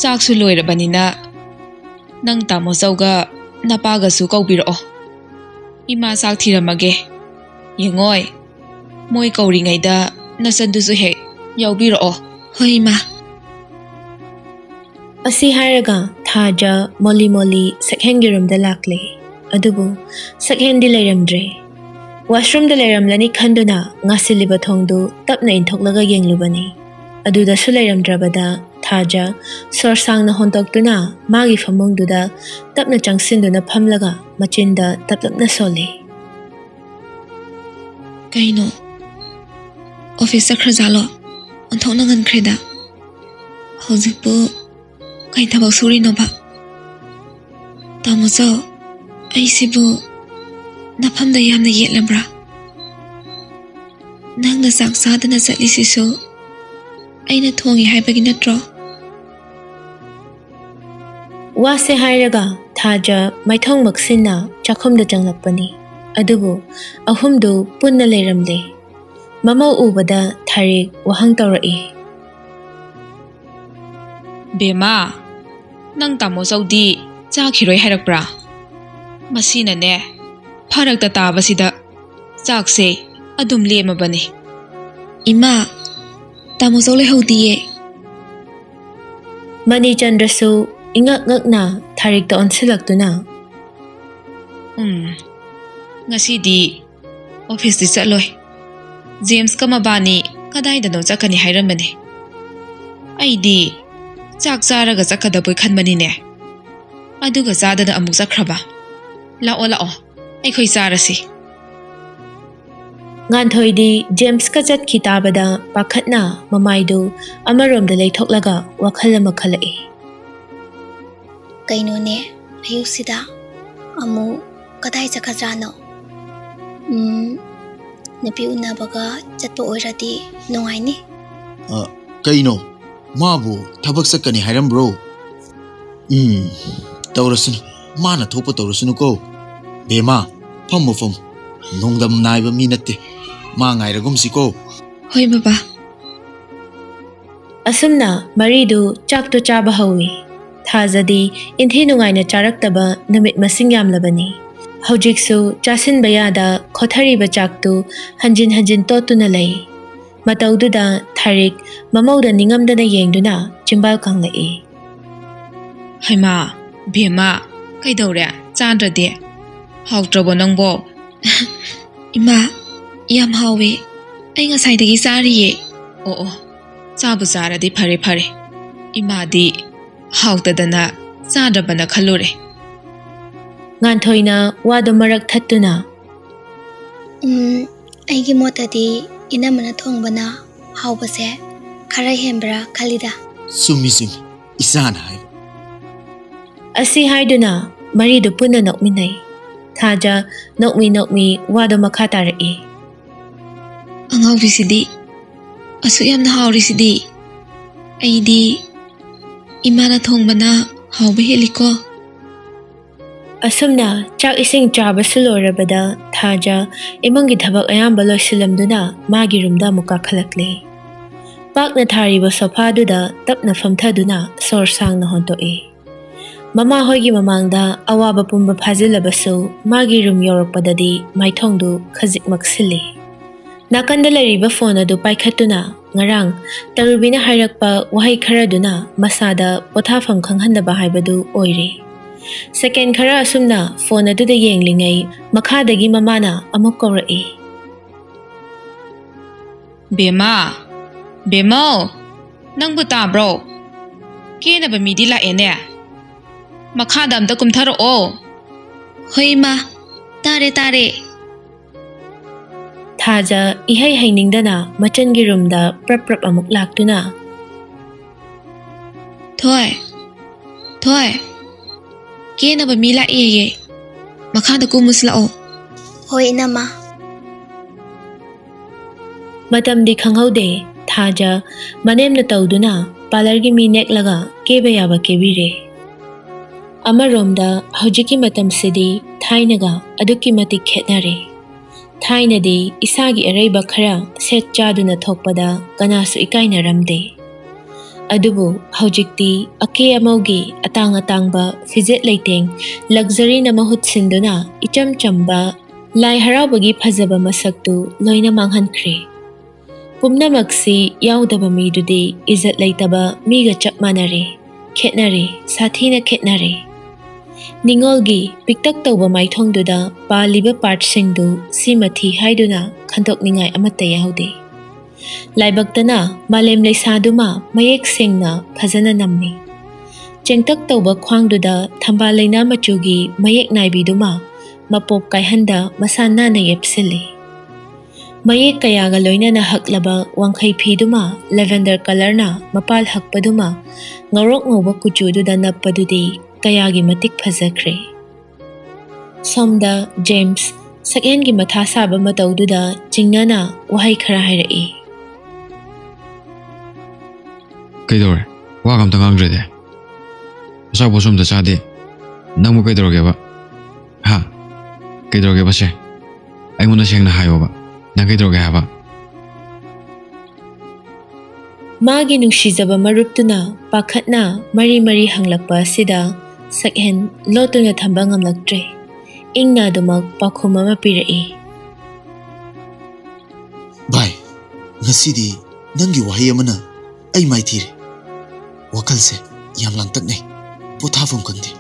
ꯆꯥꯛꯁꯨ ꯂꯣꯏꯔꯕꯅꯤꯅ ꯅꯪ ꯇꯥꯃꯣ ꯆꯧꯒ ꯅꯄꯥꯒꯁꯨ ꯀꯧꯕꯤꯔꯛꯑꯣ꯫ ꯏꯃꯥ ꯆꯥꯛ ꯊꯤꯔꯝꯃꯒꯦ꯫ ꯌꯦꯡꯉꯣꯏ, ꯃꯣꯏ ꯀꯧꯔꯤꯉꯩꯗ ꯅꯆꯟꯗꯨꯁꯨ ꯍꯦꯛ ꯌꯥꯎꯕꯤꯔꯛꯑꯣ꯫ ꯍꯣꯏ, ꯏꯃꯥ꯫ ꯑꯁꯤ ꯍꯥꯏꯔꯒ ꯊꯥꯖ ꯃꯣꯂꯤ ꯃꯣꯂꯤ ꯁꯛꯍꯦꯟꯒꯤ ꯔꯨꯝꯗ ꯂꯥꯛꯂꯦ꯫ ꯑꯗꯨꯕꯨ ꯁꯛꯍꯦꯟꯗꯤ ꯂꯩꯔꯝꯗ꯭ꯔꯦ꯫ ꯋꯥꯁꯔꯨꯝꯗ ꯂꯩꯔꯝꯂꯅꯤ ꯈꯟꯗꯨꯅ ꯉꯥꯁꯤꯜꯂꯤꯕ ꯊꯣꯡꯗꯨ ꯇꯞꯅ ꯏꯟꯊꯣꯛꯂꯒ ꯌꯦꯡꯂꯨꯕꯅꯤ꯫ ꯑꯗꯨꯗꯁꯨ ꯂꯩꯔꯝꯗ꯭ꯔꯕꯗ ꯊꯥꯖ ꯁꯣꯔ ꯁꯥꯡꯅ ꯍꯣꯟꯗꯣꯛꯇꯨꯅ ꯃꯥꯒꯤ ꯐꯃꯨꯡꯗꯨꯗ ꯇꯞꯅ ꯆꯪꯁꯤꯟꯗꯨꯅ ꯐꯝꯂꯒ ꯃꯆꯤꯟꯗ ꯇꯞꯂꯞꯅ ꯁꯣꯜꯂꯤ꯫ ꯀꯩꯅꯣ? ꯑꯣꯐꯤꯁ ꯆꯠꯈ꯭ꯔꯖꯥꯠꯂꯣ? ꯑꯣꯟꯊꯣꯛꯅ ꯉꯟꯈ꯭ꯔꯦꯗ꯫ ꯍꯧꯖꯤꯛꯄꯨ ꯀꯩ ꯊꯕꯛ ꯁꯨꯔꯤꯅꯣꯕ? ꯇꯥꯃꯣꯆꯧ, ꯑꯩꯁꯤꯕꯨ ꯅꯐꯝꯗ ꯌꯥꯝꯅ ꯌꯦꯠꯂꯕ꯭ꯔꯥ? ꯅꯪꯅ ꯆꯥꯛ ꯆꯥꯗꯅ ꯆꯠꯂꯤꯁꯤꯁꯨ ꯑꯩꯅ ꯊꯣꯡꯉꯤ ꯍꯥꯏꯕꯒꯤ ꯅꯠꯇ꯭ꯔꯣ? ꯋꯥꯁꯦ ꯍꯥꯏꯔꯒ ꯊꯥꯖ ꯃꯥꯏꯊꯣꯡ ꯃꯛꯁꯤꯟꯅ ꯆꯥꯛꯈꯨꯝꯗ ꯆꯪꯂꯛꯄꯅꯤ꯫ ꯑꯗꯨꯕꯨ ꯑꯍꯨꯝꯗꯨ ꯄꯨꯟꯅ ꯂꯩꯔꯝꯂꯦ꯫ ꯃꯃꯧ ꯎꯕꯗ ꯊꯥꯔꯤꯛ ꯋꯥꯍꯪ ꯇꯧꯔꯛꯏ꯫ ꯕꯦꯝꯃ, ꯅꯪ ꯇꯥꯃꯣ ꯆꯧꯗꯤ ꯆꯥꯈꯤꯔꯣꯏ ꯍꯥꯏꯔꯛꯄ꯭ꯔꯥ? ꯃꯁꯤꯅꯅꯦ, ꯐꯔꯛꯇ ꯇꯥꯕꯁꯤꯗ ꯆꯥꯛꯁꯦ ꯑꯗꯨꯝ ꯂꯦꯝꯃꯕꯅꯤ꯫ ꯏꯃꯥ, ꯇꯥꯃꯣ ꯆꯧ ꯂꯩꯍꯧꯗꯤꯌꯦ꯫ ꯃꯅꯤꯆꯟꯗ꯭ꯔꯁꯨ ꯏꯉꯛ ꯉꯛꯅ ꯊꯥꯔꯤꯛꯇ ꯑꯣꯟꯁꯤꯜꯂꯛꯇꯨꯅ, ꯎꯝ, ꯉꯁꯤꯗꯤ ꯑꯣꯐꯤꯁꯇꯤ ꯆꯠꯂꯣꯏ꯫ ꯖꯦꯝꯁꯀ ꯃꯕꯥꯅꯤ ꯀꯗꯥꯏꯗꯅꯣ ꯆꯠꯀꯅꯤ ꯍꯥꯏꯔꯝꯕꯅꯤ꯫ ꯑꯩꯗꯤ ꯆꯥꯛ ꯆꯥꯔꯒ ꯆꯠꯀꯗꯕꯣꯏ ꯈꯟꯕꯅꯤꯅꯦ꯫ ꯑꯗꯨꯒ ꯆꯥꯗꯅ ꯑꯃꯨꯛ ꯆꯠꯈ꯭ꯔꯕ꯫ ꯂꯥꯛꯑꯣ, ꯂꯥꯛꯑꯣ, ꯑꯩꯈꯣꯏ ꯆꯥꯔꯁꯤ꯫ ꯉꯥꯟꯊꯣꯏꯗꯤ ꯖꯦꯝꯁꯀ ꯆꯠꯈꯤ ꯇꯥꯕꯗ ꯄꯥꯈꯠꯅ ꯃꯃꯥꯏꯗꯨ ꯑꯃꯔꯣꯝꯗ ꯂꯩꯊꯣꯛꯂꯒ ꯋꯥꯈꯜ ꯑꯃ ꯈꯜꯂꯛꯏ꯫ ꯀꯩꯅꯣꯅꯦ, ꯑꯌꯨꯛꯁꯤꯗ ꯑꯃꯨꯛ ꯀꯗꯥꯏ ꯆꯠꯈ꯭ꯔꯖꯥꯠꯅꯣ? ꯎꯝ, ꯅꯨꯄꯤ ꯎꯅꯕꯒ ꯆꯠꯄ ꯑꯣꯏꯔꯗꯤ ꯅꯨꯡꯉꯥꯏꯅꯤ꯫ ꯑ, ꯀꯩꯅꯣ? ꯃꯥꯕꯨ ꯊꯕꯛ ꯆꯠꯀꯅꯤ ꯍꯥꯏꯔꯝꯕ꯭ꯔꯣ? ꯎꯝ, ꯇꯧꯔꯁꯅꯨ꯫ ꯃꯥꯅ ꯊꯣꯛꯄ ꯇꯧꯔꯁꯅꯨꯀꯣ꯫ ꯕꯦꯃꯥ, ꯐꯝꯃꯨ, ꯐꯝꯃꯨ꯫ ꯅꯣꯡꯗꯝ ꯅꯥꯏꯕ ꯃꯤ ꯅꯠꯇꯦ꯫ ꯃꯥ ꯉꯥꯏꯔꯒꯨꯝꯁꯤꯀꯣ꯫ ꯍꯣꯏ, ꯕꯕꯥ꯫ ꯑꯁꯨꯝꯅ ꯃꯔꯤꯗꯨ ꯆꯥꯛꯇꯨ ꯆꯥꯕ ꯍꯧꯏ꯫ ꯊꯥꯖꯗꯤ ꯏꯟꯊꯤ ꯅꯨꯡꯉꯥꯏꯅ ꯆꯥꯔꯛꯇꯕ ꯅꯨꯃꯤꯠ ꯃꯁꯤꯡ ꯌꯥꯝꯂꯕꯅꯤ꯫ ꯍꯧꯖꯤꯛꯁꯨ ꯆꯥꯁꯤꯟꯕ ꯌꯥꯗ ꯈꯣꯊꯔꯤꯕ ꯆꯥꯛꯇꯨ ꯍꯟꯖꯤꯟ ꯍꯟꯖꯤꯟ ꯇꯣꯠꯇꯨꯅ ꯂꯩ꯫ ꯃꯇꯧꯗꯨꯗ ꯊꯥꯔꯤꯛ ꯃꯃꯧꯗ ꯅꯤꯡꯉꯝꯗꯅ ꯌꯦꯡꯗꯨꯅ ꯆꯤꯝꯕꯥꯜ ꯀꯥꯡꯂꯛꯏ꯫ "ꯍꯩꯃꯥ, ꯕꯦꯝꯃ, ꯀꯩꯗꯧꯔꯦ? ꯆꯥꯗ꯭ꯔꯗꯤ? ꯍꯥꯎꯇ꯭ꯔꯕꯣ ꯅꯪꯕꯣ?" "ꯏꯃꯥ, ꯌꯥꯝ ꯍꯥꯎꯋꯦ꯫ ꯑꯩ ꯉꯁꯥꯏꯗꯒꯤ ꯆꯥꯔꯤꯌꯦ꯫" "ꯑꯣ, ꯑꯣ, ꯆꯥꯕꯨ ꯆꯥꯔꯗꯤ ꯐꯔꯦ, ꯐꯔꯦ꯫ ꯏꯃꯥꯗꯤ ꯍꯥꯎꯇꯗꯅ ꯆꯥꯗ꯭ꯔꯕꯅ ꯈꯜꯂꯨꯔꯦ꯫" ꯉꯥꯟꯊꯣꯏꯅ ꯋꯥꯗꯨ ꯃꯔꯛ ꯊꯠꯇꯨꯅ, "ꯎꯝ, ꯑꯩꯒꯤ ꯃꯣꯠꯇꯗꯤ ꯏꯅꯝꯃꯅ ꯊꯣꯡꯕꯅ ꯍꯥꯎꯕꯁꯦ ꯈꯔ ꯍꯦꯟꯕ꯭ꯔꯥ ꯈꯜꯂꯤꯗ꯫" "ꯆꯨꯝꯃꯤ, ꯆꯨꯝꯃꯤ, ꯏꯆꯥꯅ ꯍꯥꯏꯕ꯫" ꯑꯁꯤ ꯍꯥꯏꯗꯨꯅ ꯃꯔꯤꯗꯨ ꯄꯨꯟꯅ ꯅꯣꯛꯃꯤꯟꯅꯩ꯫ ꯊꯥꯖ ꯅꯣꯛꯃꯤ ꯅꯣꯛꯃꯤ ꯋꯥꯗꯨ ꯃꯈꯥ ꯇꯥꯔꯛꯏ꯫ "ꯑꯉꯥꯎꯕꯤꯁꯤꯗꯤ, ꯑꯁꯨꯛ ꯌꯥꯝꯅ ꯍꯥꯎꯔꯤꯁꯤꯗꯤ꯫ ꯑꯩꯗꯤ ꯏꯃꯥꯅ ꯊꯣꯡꯕꯅ ꯍꯥꯎꯕ ꯍꯦꯜꯂꯤꯀꯣ꯫" ꯑꯁꯨꯝꯅ ꯆꯥꯛ ꯏꯁꯤꯡ ꯆꯥꯕꯁꯨ ꯂꯣꯏꯔꯕꯗ ꯊꯥꯖ ꯏꯃꯨꯡꯒꯤ ꯊꯕꯛ ꯑꯌꯥꯝꯕ ꯂꯣꯏꯁꯤꯜꯂꯝꯗꯨꯅ ꯃꯥꯒꯤ ꯔꯨꯝꯗ ꯑꯃꯨꯛ ꯀꯥꯈꯠꯂꯛꯂꯦ꯫ ꯄꯥꯛꯅ ꯊꯥꯔꯤꯕ ꯁꯣꯐꯥꯗꯨꯗ ꯇꯞꯅ ꯐꯝꯊꯗꯨꯅ ꯁꯣꯔ ꯁꯥꯡꯅ ꯍꯣꯟꯇꯣꯛꯏ꯫ ꯃꯃꯥ ꯍꯣꯏꯒꯤ ꯃꯃꯥꯡꯗ ꯑꯋꯥꯕ ꯄꯨꯝꯕ ꯐꯥꯖꯤꯜꯂꯕꯁꯨ ꯃꯥꯒꯤ ꯔꯨꯝ ꯌꯧꯔꯛꯄꯗꯗꯤ ꯃꯥꯏꯊꯣꯡꯗꯨ ꯈꯖꯤꯛ ꯃꯛꯁꯤꯜꯂꯤ꯫ ꯅꯥꯀꯟꯗ ꯂꯩꯔꯤꯕ ꯐꯣꯟ ꯑꯗꯨ ꯄꯥꯏꯈꯠꯇꯨꯅ ꯉꯔꯥꯡ ꯇꯔꯨꯕꯤꯅ ꯍꯥꯏꯔꯛꯄ ꯋꯥꯍꯩ ꯈꯔꯗꯨꯅ ꯃꯁꯥꯗ ꯄꯣꯊꯥꯐꯝ ꯈꯪꯍꯟꯗꯕ ꯍꯥꯏꯕꯗꯨ ꯑꯣꯏꯔꯦ꯫ ꯁꯦꯀꯦꯟ ꯈꯔ ꯑꯁꯨꯝꯅ ꯐꯣꯟ ꯑꯗꯨꯗ ꯌꯦꯡꯂꯤꯉꯩ ꯃꯈꯥꯗꯒꯤ ꯃꯃꯥꯅ ꯑꯃꯨꯛ ꯀꯧꯔꯛꯏ꯫ "ꯕꯦꯝꯃ, ꯕꯦꯝꯃꯧ, ꯅꯪꯕꯨ ꯇꯥꯕ꯭ꯔꯣ? ꯀꯦꯅꯕ ꯃꯤꯗꯤ ꯂꯥꯛꯑꯦꯅꯦ꯫ ꯃꯈꯥꯗ ꯑꯝꯇ ꯀꯨꯝꯊꯔꯛꯑꯣ꯫" "ꯍꯣꯏ ꯏꯃꯥ, ꯇꯥꯔꯦ, ꯇꯥꯔꯦ꯫" ꯊꯥꯖ ꯏꯍꯩ ꯍꯩꯅꯤꯡꯗꯅ ꯃꯆꯟꯒꯤ ꯔꯨꯝꯗ ꯄ꯭ꯔꯞ ꯄ꯭ꯔꯞ ꯑꯃꯨꯛ ꯂꯥꯛꯇꯨꯅ, "ꯊꯣꯏ, ꯊꯣꯏ, ꯀꯦꯅꯕ ꯃꯤ ꯂꯥꯛꯑꯦꯌꯦ, ꯃꯈꯥꯗ ꯀꯨꯝꯃꯨꯁꯤ ꯂꯥꯛꯑꯣ꯫" "ꯍꯣꯏ ꯏꯅꯝꯃ꯫" ꯃꯇꯝꯗꯤ ꯈꯪꯍꯧꯗꯦ꯫ ꯊꯥꯖ ꯃꯅꯦꯝꯅ ꯇꯧꯗꯨꯅ ꯄꯥꯔꯂꯔꯒꯤ ꯃꯤ ꯅꯦꯛꯂꯒ ꯀꯦꯕ ꯌꯥꯕ ꯀꯦꯕꯤꯔꯦ꯫ ꯑꯃꯔꯣꯝꯗ ꯍꯧꯖꯤꯛꯀꯤ ꯃꯇꯝꯁꯤꯗꯤ ꯊꯥꯏꯅꯒ ꯑꯗꯨꯛꯀꯤ ꯃꯇꯤꯛ ꯈꯦꯠꯅꯔꯦ꯫ ꯊꯥꯏꯅꯗꯤ ꯏꯁꯥꯒꯤ ꯑꯔꯩꯕ ꯈꯔ ꯁꯦꯠ ꯆꯥꯗꯨꯅ ꯊꯣꯛꯄꯗ ꯀꯅꯥꯁꯨ ꯏꯀꯥꯏꯅꯔꯝꯗꯦ꯫ ꯑꯗꯨꯕꯨ ꯍꯧꯖꯤꯛꯇꯤ ꯑꯀꯦ ꯑꯃꯧꯒꯤ ꯑꯇꯥꯡ ꯑꯇꯥꯡꯕ ꯐꯤꯖꯦꯠ ꯂꯩꯇꯦꯡ, ꯂꯛꯖꯔꯤꯅ ꯃꯍꯨꯠ ꯁꯤꯟꯗꯨꯅ ꯏꯆꯝ ꯆꯝꯕ ꯂꯥꯏ ꯍꯔꯥꯎꯕꯒꯤ ꯐꯖꯕ ꯃꯁꯛꯇꯨ ꯂꯣꯏꯅ ꯃꯥꯡꯍꯟꯈ꯭ꯔꯦ꯫ ꯄꯨꯝꯅꯃꯛꯁꯤ ꯌꯥꯎꯗꯕ ꯃꯤꯗꯨꯗꯤ ꯏꯖꯠ ꯂꯩꯇꯕ ꯃꯤꯒ ꯆꯞ ꯃꯥꯟꯅꯔꯦ꯫ ꯈꯦꯠꯅꯔꯦ, ꯁꯥꯊꯤꯅ ꯈꯦꯠꯅꯔꯦ꯫ ꯅꯤꯉꯣꯜꯒꯤ ꯄꯤꯛꯇꯛ ꯇꯧꯕ ꯃꯥꯏꯊꯣꯡꯗꯨꯗ ꯄꯥꯜꯂꯤꯕ ꯄꯥꯔꯠꯁꯤꯡꯗꯨ ꯁꯤ ꯃꯊꯤ ꯍꯥꯏꯗꯨꯅ ꯈꯟꯗꯣꯛꯅꯤꯡꯉꯥꯏ ꯑꯃꯠꯇ ꯌꯥꯎꯗꯦ꯫ ꯂꯥꯏꯕꯛꯇꯅ ꯃꯥꯂꯦꯝ ꯂꯩꯁꯥꯗꯨꯃ ꯃꯌꯦꯛ ꯁꯦꯡꯅ ꯐꯖꯅ ꯅꯝꯃꯤ꯫ ꯆꯦꯡꯇꯛ ꯇꯧꯕ ꯈ꯭ꯋꯥꯡꯗꯨꯗ ꯊꯝꯕꯥꯜ ꯂꯩꯅꯥ ꯃꯆꯨꯒꯤ ꯃꯌꯦꯛ ꯅꯥꯏꯕꯤꯗꯨꯃ ꯃꯄꯣꯞ ꯀꯥꯏꯍꯟꯗ ꯃꯁꯥ ꯅꯥꯟꯅ ꯌꯦꯞꯁꯤꯜꯂꯤ꯫ ꯃꯌꯦꯛ ꯀꯌꯥꯒ ꯂꯣꯏꯅꯅ ꯍꯛꯂꯕ ꯋꯥꯡꯈꯩ ꯐꯤꯗꯨꯃ ꯂꯦꯚꯦꯟꯗꯔ ꯀꯂꯔꯅ ꯃꯄꯥꯜ ꯍꯛꯄꯗꯨꯃ ꯉꯧꯔꯣꯛ ꯉꯧꯕ ꯀꯨꯆꯨꯗꯨꯗ ꯅꯞꯄꯗꯨꯗꯤ ꯀꯌꯥꯒꯤ ꯃꯇꯤꯛ ꯐꯖꯈ꯭ꯔꯦ꯫ ꯁꯣꯝꯗ ꯖꯦꯝꯁ ꯁꯛꯍꯦꯟꯒꯤ ꯃꯊꯥ ꯁꯥꯕ ꯃꯇꯧꯗꯨꯗ ꯆꯤꯡꯅꯅ ꯋꯥꯍꯩ ꯈꯔ ꯍꯥꯏꯔꯛꯏ꯫ "ꯀꯩꯗꯧꯔꯦ? ꯋꯥꯒ ꯑꯝꯇ ꯉꯥꯡꯗ꯭ꯔꯦꯗꯤ꯫ ꯑꯆꯥꯄꯣꯠꯁꯨ ꯑꯝꯇ ꯆꯥꯗꯦ꯫ ꯅꯪꯕꯨ ꯀꯩꯗꯧꯔꯒꯦꯕ? ꯍꯥ? ꯀꯩꯗꯧꯔꯒꯦꯕ ꯁꯦ? ꯑꯩꯉꯣꯟꯗ ꯁꯦꯡꯅ ꯍꯥꯏꯌꯣꯕ꯫ ꯅꯪ ꯀꯩꯗꯧꯔꯒꯦ ꯍꯥꯏꯕ?" ꯃꯥꯒꯤ ꯅꯨꯡꯁꯤꯖꯕ ꯃꯔꯨꯞꯇꯨꯅ ꯄꯥꯈꯠꯅ ꯃꯔꯤ ꯃꯔꯤ ꯍꯪꯂꯛꯄ ꯑꯁꯤꯗ ꯁꯛꯍꯦꯟ ꯂꯣꯠꯇꯨꯅ ꯊꯝꯕ ꯉꯝꯂꯛꯇ꯭ꯔꯦ꯫ ꯏꯪꯅ ꯑꯗꯨꯃꯛ ꯄꯥꯎꯈꯨꯝ ꯑꯃ ꯄꯤꯔꯛꯏ꯫ "ꯚꯥꯏ, ꯉꯁꯤꯗꯤ ꯅꯪꯒꯤ ꯋꯥꯍꯩ ꯑꯃꯅ ꯑꯩ ꯃꯥꯏꯊꯤꯔꯦ꯫ ꯋꯥꯈꯜꯁꯦ ꯌꯥꯝ ꯂꯥꯡꯇꯛꯅꯩ, ꯄꯣꯊꯥꯐꯝ ꯈꯪꯗꯦ꯫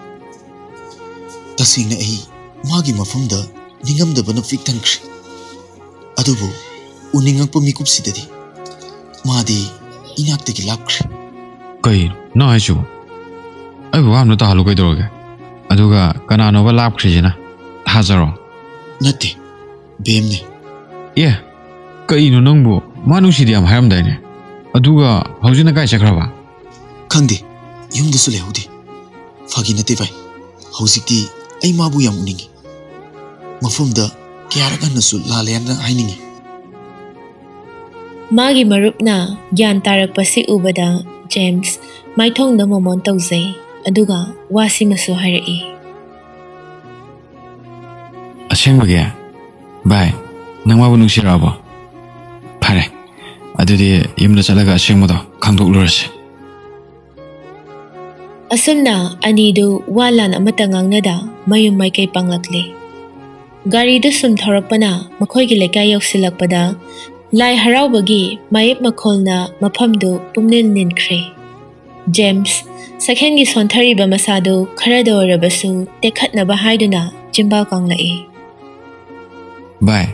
ꯇꯁꯦꯡꯅ ꯑꯩ ꯃꯥꯒꯤ ꯃꯐꯝꯗ ꯅꯤꯡꯉꯝꯗꯕꯅ ꯄꯤꯛ ꯊꯟꯈ꯭ꯔꯦ꯫ ꯑꯗꯨꯕꯨ ꯎꯅꯤꯡꯉꯛꯄ ꯃꯤꯀꯨꯞꯁꯤꯗꯗꯤ ꯃꯥꯗꯤ ꯏꯅꯥꯛꯇꯒꯤ ꯂꯥꯞꯈ꯭ꯔꯦ꯫" "ꯀꯩꯅꯣ ꯅꯪ ꯍꯥꯏꯁꯤꯕꯣ? ꯑꯩꯕꯨ ꯚꯥꯞꯅ ꯇꯥꯍꯜꯂꯨ ꯀꯩꯗꯧꯔꯒꯦ? ꯑꯗꯨꯒ ꯀꯅꯥꯅꯣꯕ ꯂꯥꯞꯈ꯭ꯔꯤꯁꯤꯅ? ꯊꯥꯖꯔꯣ?" "ꯅꯠꯇꯦ, ꯕꯦꯝꯅꯦ꯫" "ꯑꯦ, ꯀꯩꯅꯣ ꯅꯪꯕꯨ? ꯃꯥ ꯅꯨꯡꯁꯤꯗꯦ ꯌꯥꯝ ꯍꯥꯏꯔꯝꯗꯥꯏꯅꯦ? ꯑꯗꯨꯒ ꯍꯧꯖꯤꯛꯅ ꯀꯥꯏ ꯆꯠꯈ꯭ꯔꯕ?" "ꯈꯪꯗꯦ, ꯌꯨꯝꯗꯁꯨ ꯂꯩꯍꯧꯗꯦ꯫ ꯐꯥꯒꯤ ꯅꯠꯇꯦ ꯚꯥꯏ, ꯍꯧꯖꯤꯛꯇꯤ ꯑꯩ ꯃꯥꯕꯨ ꯌꯥꯝ ꯎꯅꯤꯡꯉꯤ꯫ ꯃꯐꯝꯗ ꯀꯌꯥꯔꯛ ꯍꯟꯅꯁꯨ ꯂꯥꯜꯂꯦꯅ ꯍꯥꯏꯅꯤꯡꯉꯤ꯫" ꯃꯥꯒꯤ ꯃꯔꯨꯞꯅ ꯒ꯭ꯌꯥꯟ ꯇꯥꯔꯛꯄꯁꯤ ꯎꯕꯗ ꯖꯦꯝꯁ ꯃꯥꯏꯊꯣꯡꯗ ꯃꯣꯃꯣꯟ ꯇꯧꯖꯩ, ꯑꯗꯨꯒ ꯋꯥꯁꯤꯃꯁꯨ ꯍꯥꯏꯔꯛꯏ꯫ "ꯑꯁꯦꯡꯕꯒꯤ? ꯚꯥꯏ, ꯅꯪ ꯃꯥꯕꯨ ꯅꯨꯡꯁꯤꯔꯛꯑꯕꯣ? ꯐꯔꯦ, ꯑꯗꯨꯗꯤ ꯌꯨꯝꯗ ꯆꯠꯂꯒ ꯑꯁꯦꯡꯕꯗꯣ ꯈꯪꯗꯣꯛꯂꯨꯔꯁꯤ꯫" ꯑꯁꯨꯝꯅ ꯑꯅꯤꯗꯨ ꯋꯥ ꯂꯥꯟ ꯑꯃꯠꯇ ꯉꯥꯡꯅꯗ ꯃꯌꯨꯝ ꯃꯥꯏꯀꯩ ꯄꯥꯡꯂꯛꯂꯦ꯫ ꯒꯥꯔꯤꯗꯨ ꯁꯨꯝ ꯊꯧꯔꯛꯄꯅ ꯃꯈꯣꯏꯒꯤ ꯂꯩꯀꯥꯏ ꯌꯧꯁꯤꯜꯂꯛꯄꯗ ꯂꯥꯏ ꯍꯔꯥꯎꯕꯒꯤ ꯃꯥꯌꯦꯞ ꯃꯈꯣꯜꯅ ꯃꯐꯝꯗꯨ ꯄꯨꯝꯅꯤꯜ ꯅꯤꯟꯈ꯭ꯔꯦ꯫ ꯖꯦꯝꯁ, ꯁꯛꯍꯦꯟꯒꯤ ꯁꯣꯟꯊꯔꯤꯕ ꯃꯁꯥꯗꯨ ꯈꯔꯗ ꯑꯣꯏꯔꯕꯁꯨ ꯇꯦꯛꯈꯠꯅꯕ ꯍꯥꯏꯗꯨꯅ ꯆꯤꯝꯕꯥꯜ ꯀꯥꯡꯂꯛꯏ꯫ "ꯚꯥꯏ,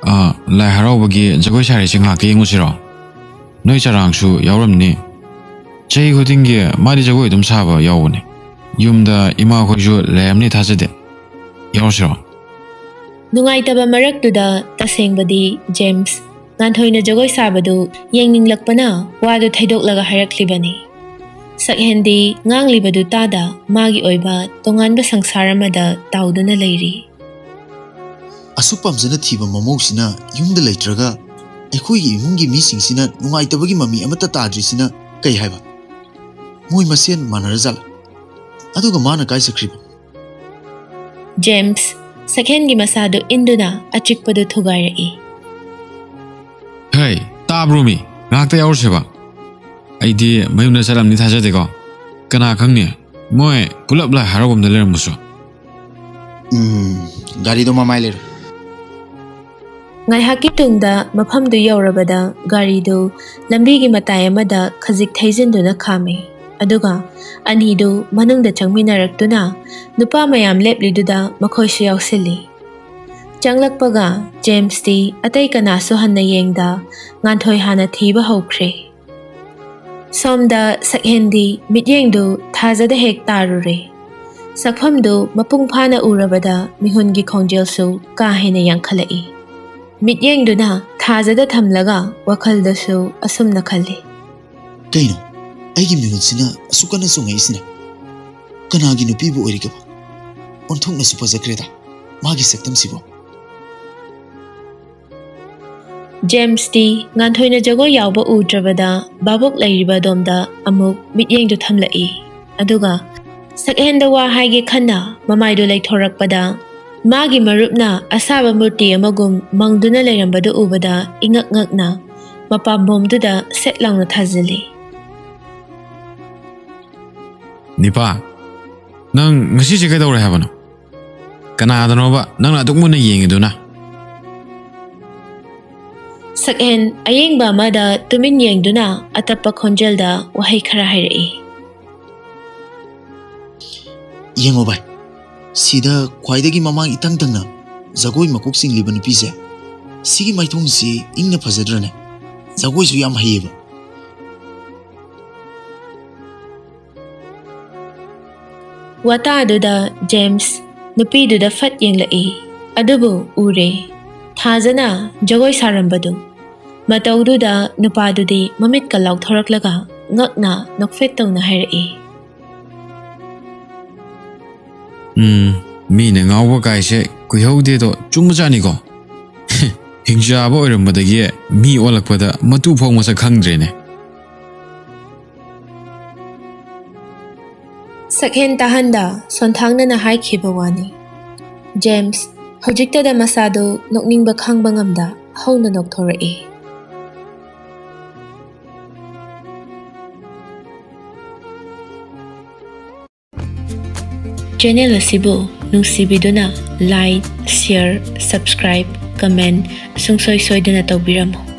ꯑ, ꯂꯥꯏ ꯍꯔꯥꯎꯕꯒꯤ ꯖꯒꯣꯏ ꯁꯥꯔꯤꯁꯦ ꯉꯥꯏꯍꯥꯛꯇ ꯌꯦꯡꯉꯨꯁꯤꯔꯣ? ꯅꯣꯏ ꯆꯔꯥꯡꯁꯨ ꯌꯥꯎꯔꯝꯅꯤ꯫ ꯆꯍꯤ ꯈꯨꯗꯤꯡꯒꯤ ꯃꯥꯗꯤ ꯖꯒꯣꯏ ꯑꯗꯨꯝ ꯁꯥꯕ ꯌꯥꯎꯕꯅꯦ꯫ ꯌꯨꯝꯗ ꯏꯃꯥꯈꯣꯏꯁꯨ ꯂꯩꯔꯝꯅꯤ ꯊꯥꯖꯗꯦ꯫ ꯌꯥꯎꯔꯨꯁꯤꯔꯣ?" ꯅꯨꯡꯉꯥꯏꯇꯕ ꯃꯔꯛꯇꯨꯗ ꯇꯁꯦꯡꯕꯗꯤ ꯖꯦꯝꯁ ꯉꯥꯟꯊꯣꯏꯅ ꯖꯒꯣꯏ ꯁꯥꯕꯗꯨ ꯌꯦꯡꯅꯤꯡꯂꯛꯄꯅ ꯋꯥꯗꯨ ꯊꯩꯗꯣꯛꯂꯒ ꯍꯥꯏꯔꯛꯂꯤꯕꯅꯤ꯫ ꯁꯛꯍꯦꯟꯗꯤ ꯉꯥꯡꯂꯤꯕꯗꯨ ꯇꯥꯗ ꯃꯥꯒꯤ ꯑꯣꯏꯕ ꯇꯣꯉꯥꯟꯕ ꯁꯪꯁꯥꯔ ꯑꯃꯗ ꯇꯥꯎꯗꯨꯅ ꯂꯩꯔꯤ꯫ "ꯑꯁꯨꯛ ꯄꯥꯝꯖꯅ ꯊꯤꯕ ꯃꯃꯧꯁꯤꯅ ꯌꯨꯝꯗ ꯂꯩꯇ꯭ꯔꯒ ꯑꯩꯈꯣꯏꯒꯤ ꯏꯃꯨꯡꯒꯤ ꯃꯤꯁꯤꯡꯁꯤꯅ ꯅꯨꯡꯉꯥꯏꯇꯕꯒꯤ ꯃꯃꯤ ꯑꯃꯠꯇ ꯇꯥꯗ꯭ꯔꯤꯁꯤꯅ ꯀꯩ ꯍꯥꯏꯕ? ꯃꯣꯏ ꯃꯁꯦꯟ ꯃꯥꯟꯅꯔꯖꯥꯠꯂ? ꯑꯗꯨꯒ ꯃꯥꯅ ꯀꯥꯏ ꯆꯠꯈ꯭ꯔꯤꯕ?" ꯖꯦꯝꯁ ꯁꯛꯍꯦꯟꯒꯤ ꯃꯁꯥꯗꯨ ꯏꯟꯗꯨꯅ ꯑꯆꯤꯛꯄꯗꯨ ꯊꯨꯒꯥꯏꯔꯛꯏ꯫ "ꯍꯩ, ꯇꯥꯕ꯭ꯔꯣ ꯃꯤ? ꯉꯥꯏꯍꯥꯛꯇ ꯌꯥꯎꯔꯨꯁꯦꯕ꯫ ꯑꯩꯗꯤ ꯃꯌꯨꯝꯗ ꯆꯠꯂꯝꯅꯤ ꯊꯥꯖꯗꯦꯀꯣ꯫ ꯀꯅꯥ ꯈꯪꯅꯤ? ꯃꯣꯏ ꯄꯨꯂꯞ ꯂꯥꯏ ꯍꯔꯥꯎꯐꯝꯗ ꯂꯩꯔꯝꯕꯁꯨ꯫" "ꯎꯝ, ꯒꯥꯔꯤꯗꯣ ꯃꯃꯥꯏ ꯂꯩꯔꯣ꯫" ꯉꯥꯏꯍꯥꯛꯀꯤ ꯇꯨꯡꯗ ꯃꯐꯝꯗꯨ ꯌꯧꯔꯕꯗ ꯒꯥꯔꯤꯗꯨ ꯂꯝꯕꯤꯒꯤ ꯃꯇꯥꯏ ꯑꯃꯗ ꯈꯖꯤꯛ ꯊꯩꯖꯤꯟꯗꯨꯅ ꯈꯥꯝꯃꯤ꯫ ꯑꯗꯨꯒ ꯑꯅꯤꯗꯨ ꯃꯅꯨꯡꯗ ꯆꯪꯃꯤꯟꯅꯔꯛꯇꯨꯅ ꯅꯨꯄꯥ ꯃꯌꯥꯝ ꯂꯦꯞꯂꯤꯗꯨꯗ ꯃꯈꯣꯏꯁꯨ ꯌꯥꯎꯁꯤꯜꯂꯤ꯫ ꯆꯪꯂꯛꯄꯒ ꯖꯦꯝꯁꯇꯤ ꯑꯇꯩ ꯀꯅꯥꯁꯨ ꯍꯟꯅ ꯌꯦꯡꯗ ꯉꯥꯟꯊꯣꯏ ꯍꯥꯟꯅ ꯊꯤꯕ ꯍꯧꯈ꯭ꯔꯦ꯫ ꯁꯣꯝꯗ ꯁꯛꯍꯦꯟꯗꯤ ꯃꯤꯠꯌꯦꯡꯗꯨ ꯊꯥꯖꯗ ꯍꯦꯛ ꯇꯥꯔꯨꯔꯦ꯫ ꯁꯛꯐꯝꯗꯨ ꯃꯄꯨꯡ ꯐꯥꯅ ꯎꯔꯕꯗ ꯃꯤꯍꯨꯟꯒꯤ ꯈꯣꯡꯖꯦꯜꯁꯨ ꯀꯥ ꯍꯦꯟꯅ ꯌꯥꯡꯈꯠꯂꯛꯏ꯫ ꯃꯤꯠꯌꯦꯡꯗꯨꯅ ꯊꯥꯖꯗ ꯊꯝꯂꯒ ꯋꯥꯈꯜꯗꯁꯨ ꯑꯁꯨꯝꯅ ꯈꯜꯂꯤ꯫ "ꯀꯩꯅꯣ, ꯑꯩꯒꯤ ꯃꯤꯍꯨꯠꯁꯤꯅ ꯑꯁꯨꯛ ꯀꯟꯅ ꯆꯣꯡꯉꯛꯏꯁꯤꯅ? ꯀꯅꯥꯒꯤ ꯅꯨꯄꯤꯕꯨ ꯑꯣꯏꯔꯤꯒꯕ? ꯑꯣꯟꯊꯣꯛꯅꯁꯨ ꯐꯖꯈ꯭ꯔꯦꯗ ꯃꯥꯒꯤ ꯁꯛꯇꯝꯁꯤꯕꯨ!" ꯖꯦꯝꯁꯇꯤ ꯉꯥꯟꯊꯣꯏꯅ ꯖꯒꯣꯏ ꯌꯥꯎꯕ ꯎꯗ꯭ꯔꯕꯗ ꯚꯥꯕꯣꯛ ꯂꯩꯔꯤꯕ ꯑꯗꯣꯝꯗ ꯑꯃꯨꯛ ꯃꯤꯠꯌꯦꯡꯗꯨ ꯊꯝꯂꯛꯏ꯫ ꯑꯗꯨꯒ ꯁꯛꯍꯦꯟꯗ ꯋꯥ ꯍꯥꯏꯒꯦ ꯈꯟꯅ ꯃꯃꯥꯏꯗꯨ ꯂꯩꯊꯣꯔꯛꯄꯗ ꯃꯥꯒꯤ ꯃꯔꯨꯞꯅ ꯑꯁꯥꯕ ꯃꯨꯔꯇꯤ ꯑꯃꯒꯨꯝ ꯃꯪꯗꯨꯅ ꯂꯩꯔꯝꯕꯗꯨ ꯎꯕꯗ ꯏꯉꯛ ꯉꯛꯅ ꯃꯄꯥꯝꯕꯣꯝꯗꯨꯗ ꯁꯦꯠ ꯂꯥꯎꯅ ꯊꯥꯖꯤꯜꯂꯤ꯫ ꯅꯤꯄꯥ, ꯅꯪ ꯉꯁꯤꯁꯦ ꯀꯩꯗꯧꯔꯦ ꯍꯥꯏꯕꯅꯣ? ꯀꯅꯥꯗꯅꯣꯕ ꯅꯪꯅ ꯑꯗꯨꯛ ꯃꯨꯟꯅ ꯌꯦꯡꯉꯤꯗꯨꯅ? ꯁꯛꯍꯦꯟ ꯑꯌꯦꯡꯕ ꯑꯃꯗ ꯇꯨꯃꯤꯟ ꯌꯦꯡꯗꯨꯅ ꯑꯇꯞꯄ ꯈꯣꯟꯖꯦꯜꯗ ꯋꯥꯍꯩ ꯈꯔ ꯍꯥꯏꯔꯛꯏ꯫ ꯌꯦꯡꯉꯣ ꯚꯥꯏ, ꯁꯤꯗ ꯈ꯭ꯋꯥꯏꯗꯒꯤ ꯃꯃꯥꯡ ꯏꯇꯪ ꯇꯪꯅ ꯖꯒꯣꯏ ꯃꯀꯣꯛ ꯆꯤꯡꯂꯤꯕ ꯅꯨꯄꯤꯁꯦ, ꯁꯤꯒꯤ ꯃꯥꯏꯊꯣꯡꯁꯤ ꯏꯪꯅ ꯐꯖꯗ꯭ꯔꯅꯦ? ꯖꯒꯣꯏꯁꯨ ꯌꯥꯝ ꯍꯩꯌꯦꯕ꯫ ꯋꯥꯇꯥꯗꯨꯗ ꯖꯦꯝꯁ ꯅꯨꯄꯤꯗꯨꯗ ꯐꯠ ꯌꯦꯡꯂꯛꯏ꯫ ꯑꯗꯨꯕꯨ ꯎꯔꯦ, ꯊꯥꯖꯅ ꯖꯒꯣꯏ ꯁꯥꯔꯝꯕꯗꯨ꯫ ꯃꯇꯧꯗꯨꯗ ꯅꯨꯄꯥꯗꯨꯗꯤ ꯃꯃꯤꯠꯀ ꯂꯥꯎꯊꯣꯔꯛꯂꯒ ꯉꯛꯅ ꯅꯣꯛꯐꯦꯠ ꯇꯧꯅ ꯍꯥꯏꯔꯛꯏ꯫ ꯎꯝ, ꯃꯤꯅ ꯉꯥꯎꯕ ꯀꯥꯏꯁꯦ ꯀꯨꯏꯍꯧꯗꯦꯗꯣ ꯆꯨꯝꯕꯖꯥꯠꯅꯤꯀꯣ꯫ ꯍꯤꯡꯆꯥꯕ ꯑꯣꯏꯔꯝꯕꯗꯒꯤ ꯃꯤ ꯑꯣꯜꯂꯛꯄꯗ ꯃꯇꯨ ꯐꯥꯎ ꯃꯁꯛ ꯈꯪꯗ꯭ꯔꯦꯅꯦ꯫ ꯁꯛꯍꯦꯟ ꯇꯥꯍꯟꯗ ꯁꯣꯟꯊꯥꯡꯅꯅ ꯍꯥꯏꯈꯤꯕ ꯋꯥꯅꯤ꯫ ꯖꯦꯝꯁ ꯍꯧꯖꯤꯛꯇꯗ ꯃꯁꯥꯗꯨ ꯅꯣꯛꯅꯤꯡꯕ ꯈꯥꯡꯕ ꯉꯝꯗ ꯍꯧꯅ ꯅꯣꯛꯊꯣꯔꯛꯏ꯫ ꯆꯦꯅꯦꯜ ꯑꯁꯤꯕꯨ ꯅꯨꯡꯁꯤꯕꯤꯗꯨꯅ like, share, subscribe, comment ꯁꯨꯡꯁꯣꯏ ꯁꯣꯏꯗꯅ ꯇꯧꯕꯤꯔꯝꯃꯨ꯫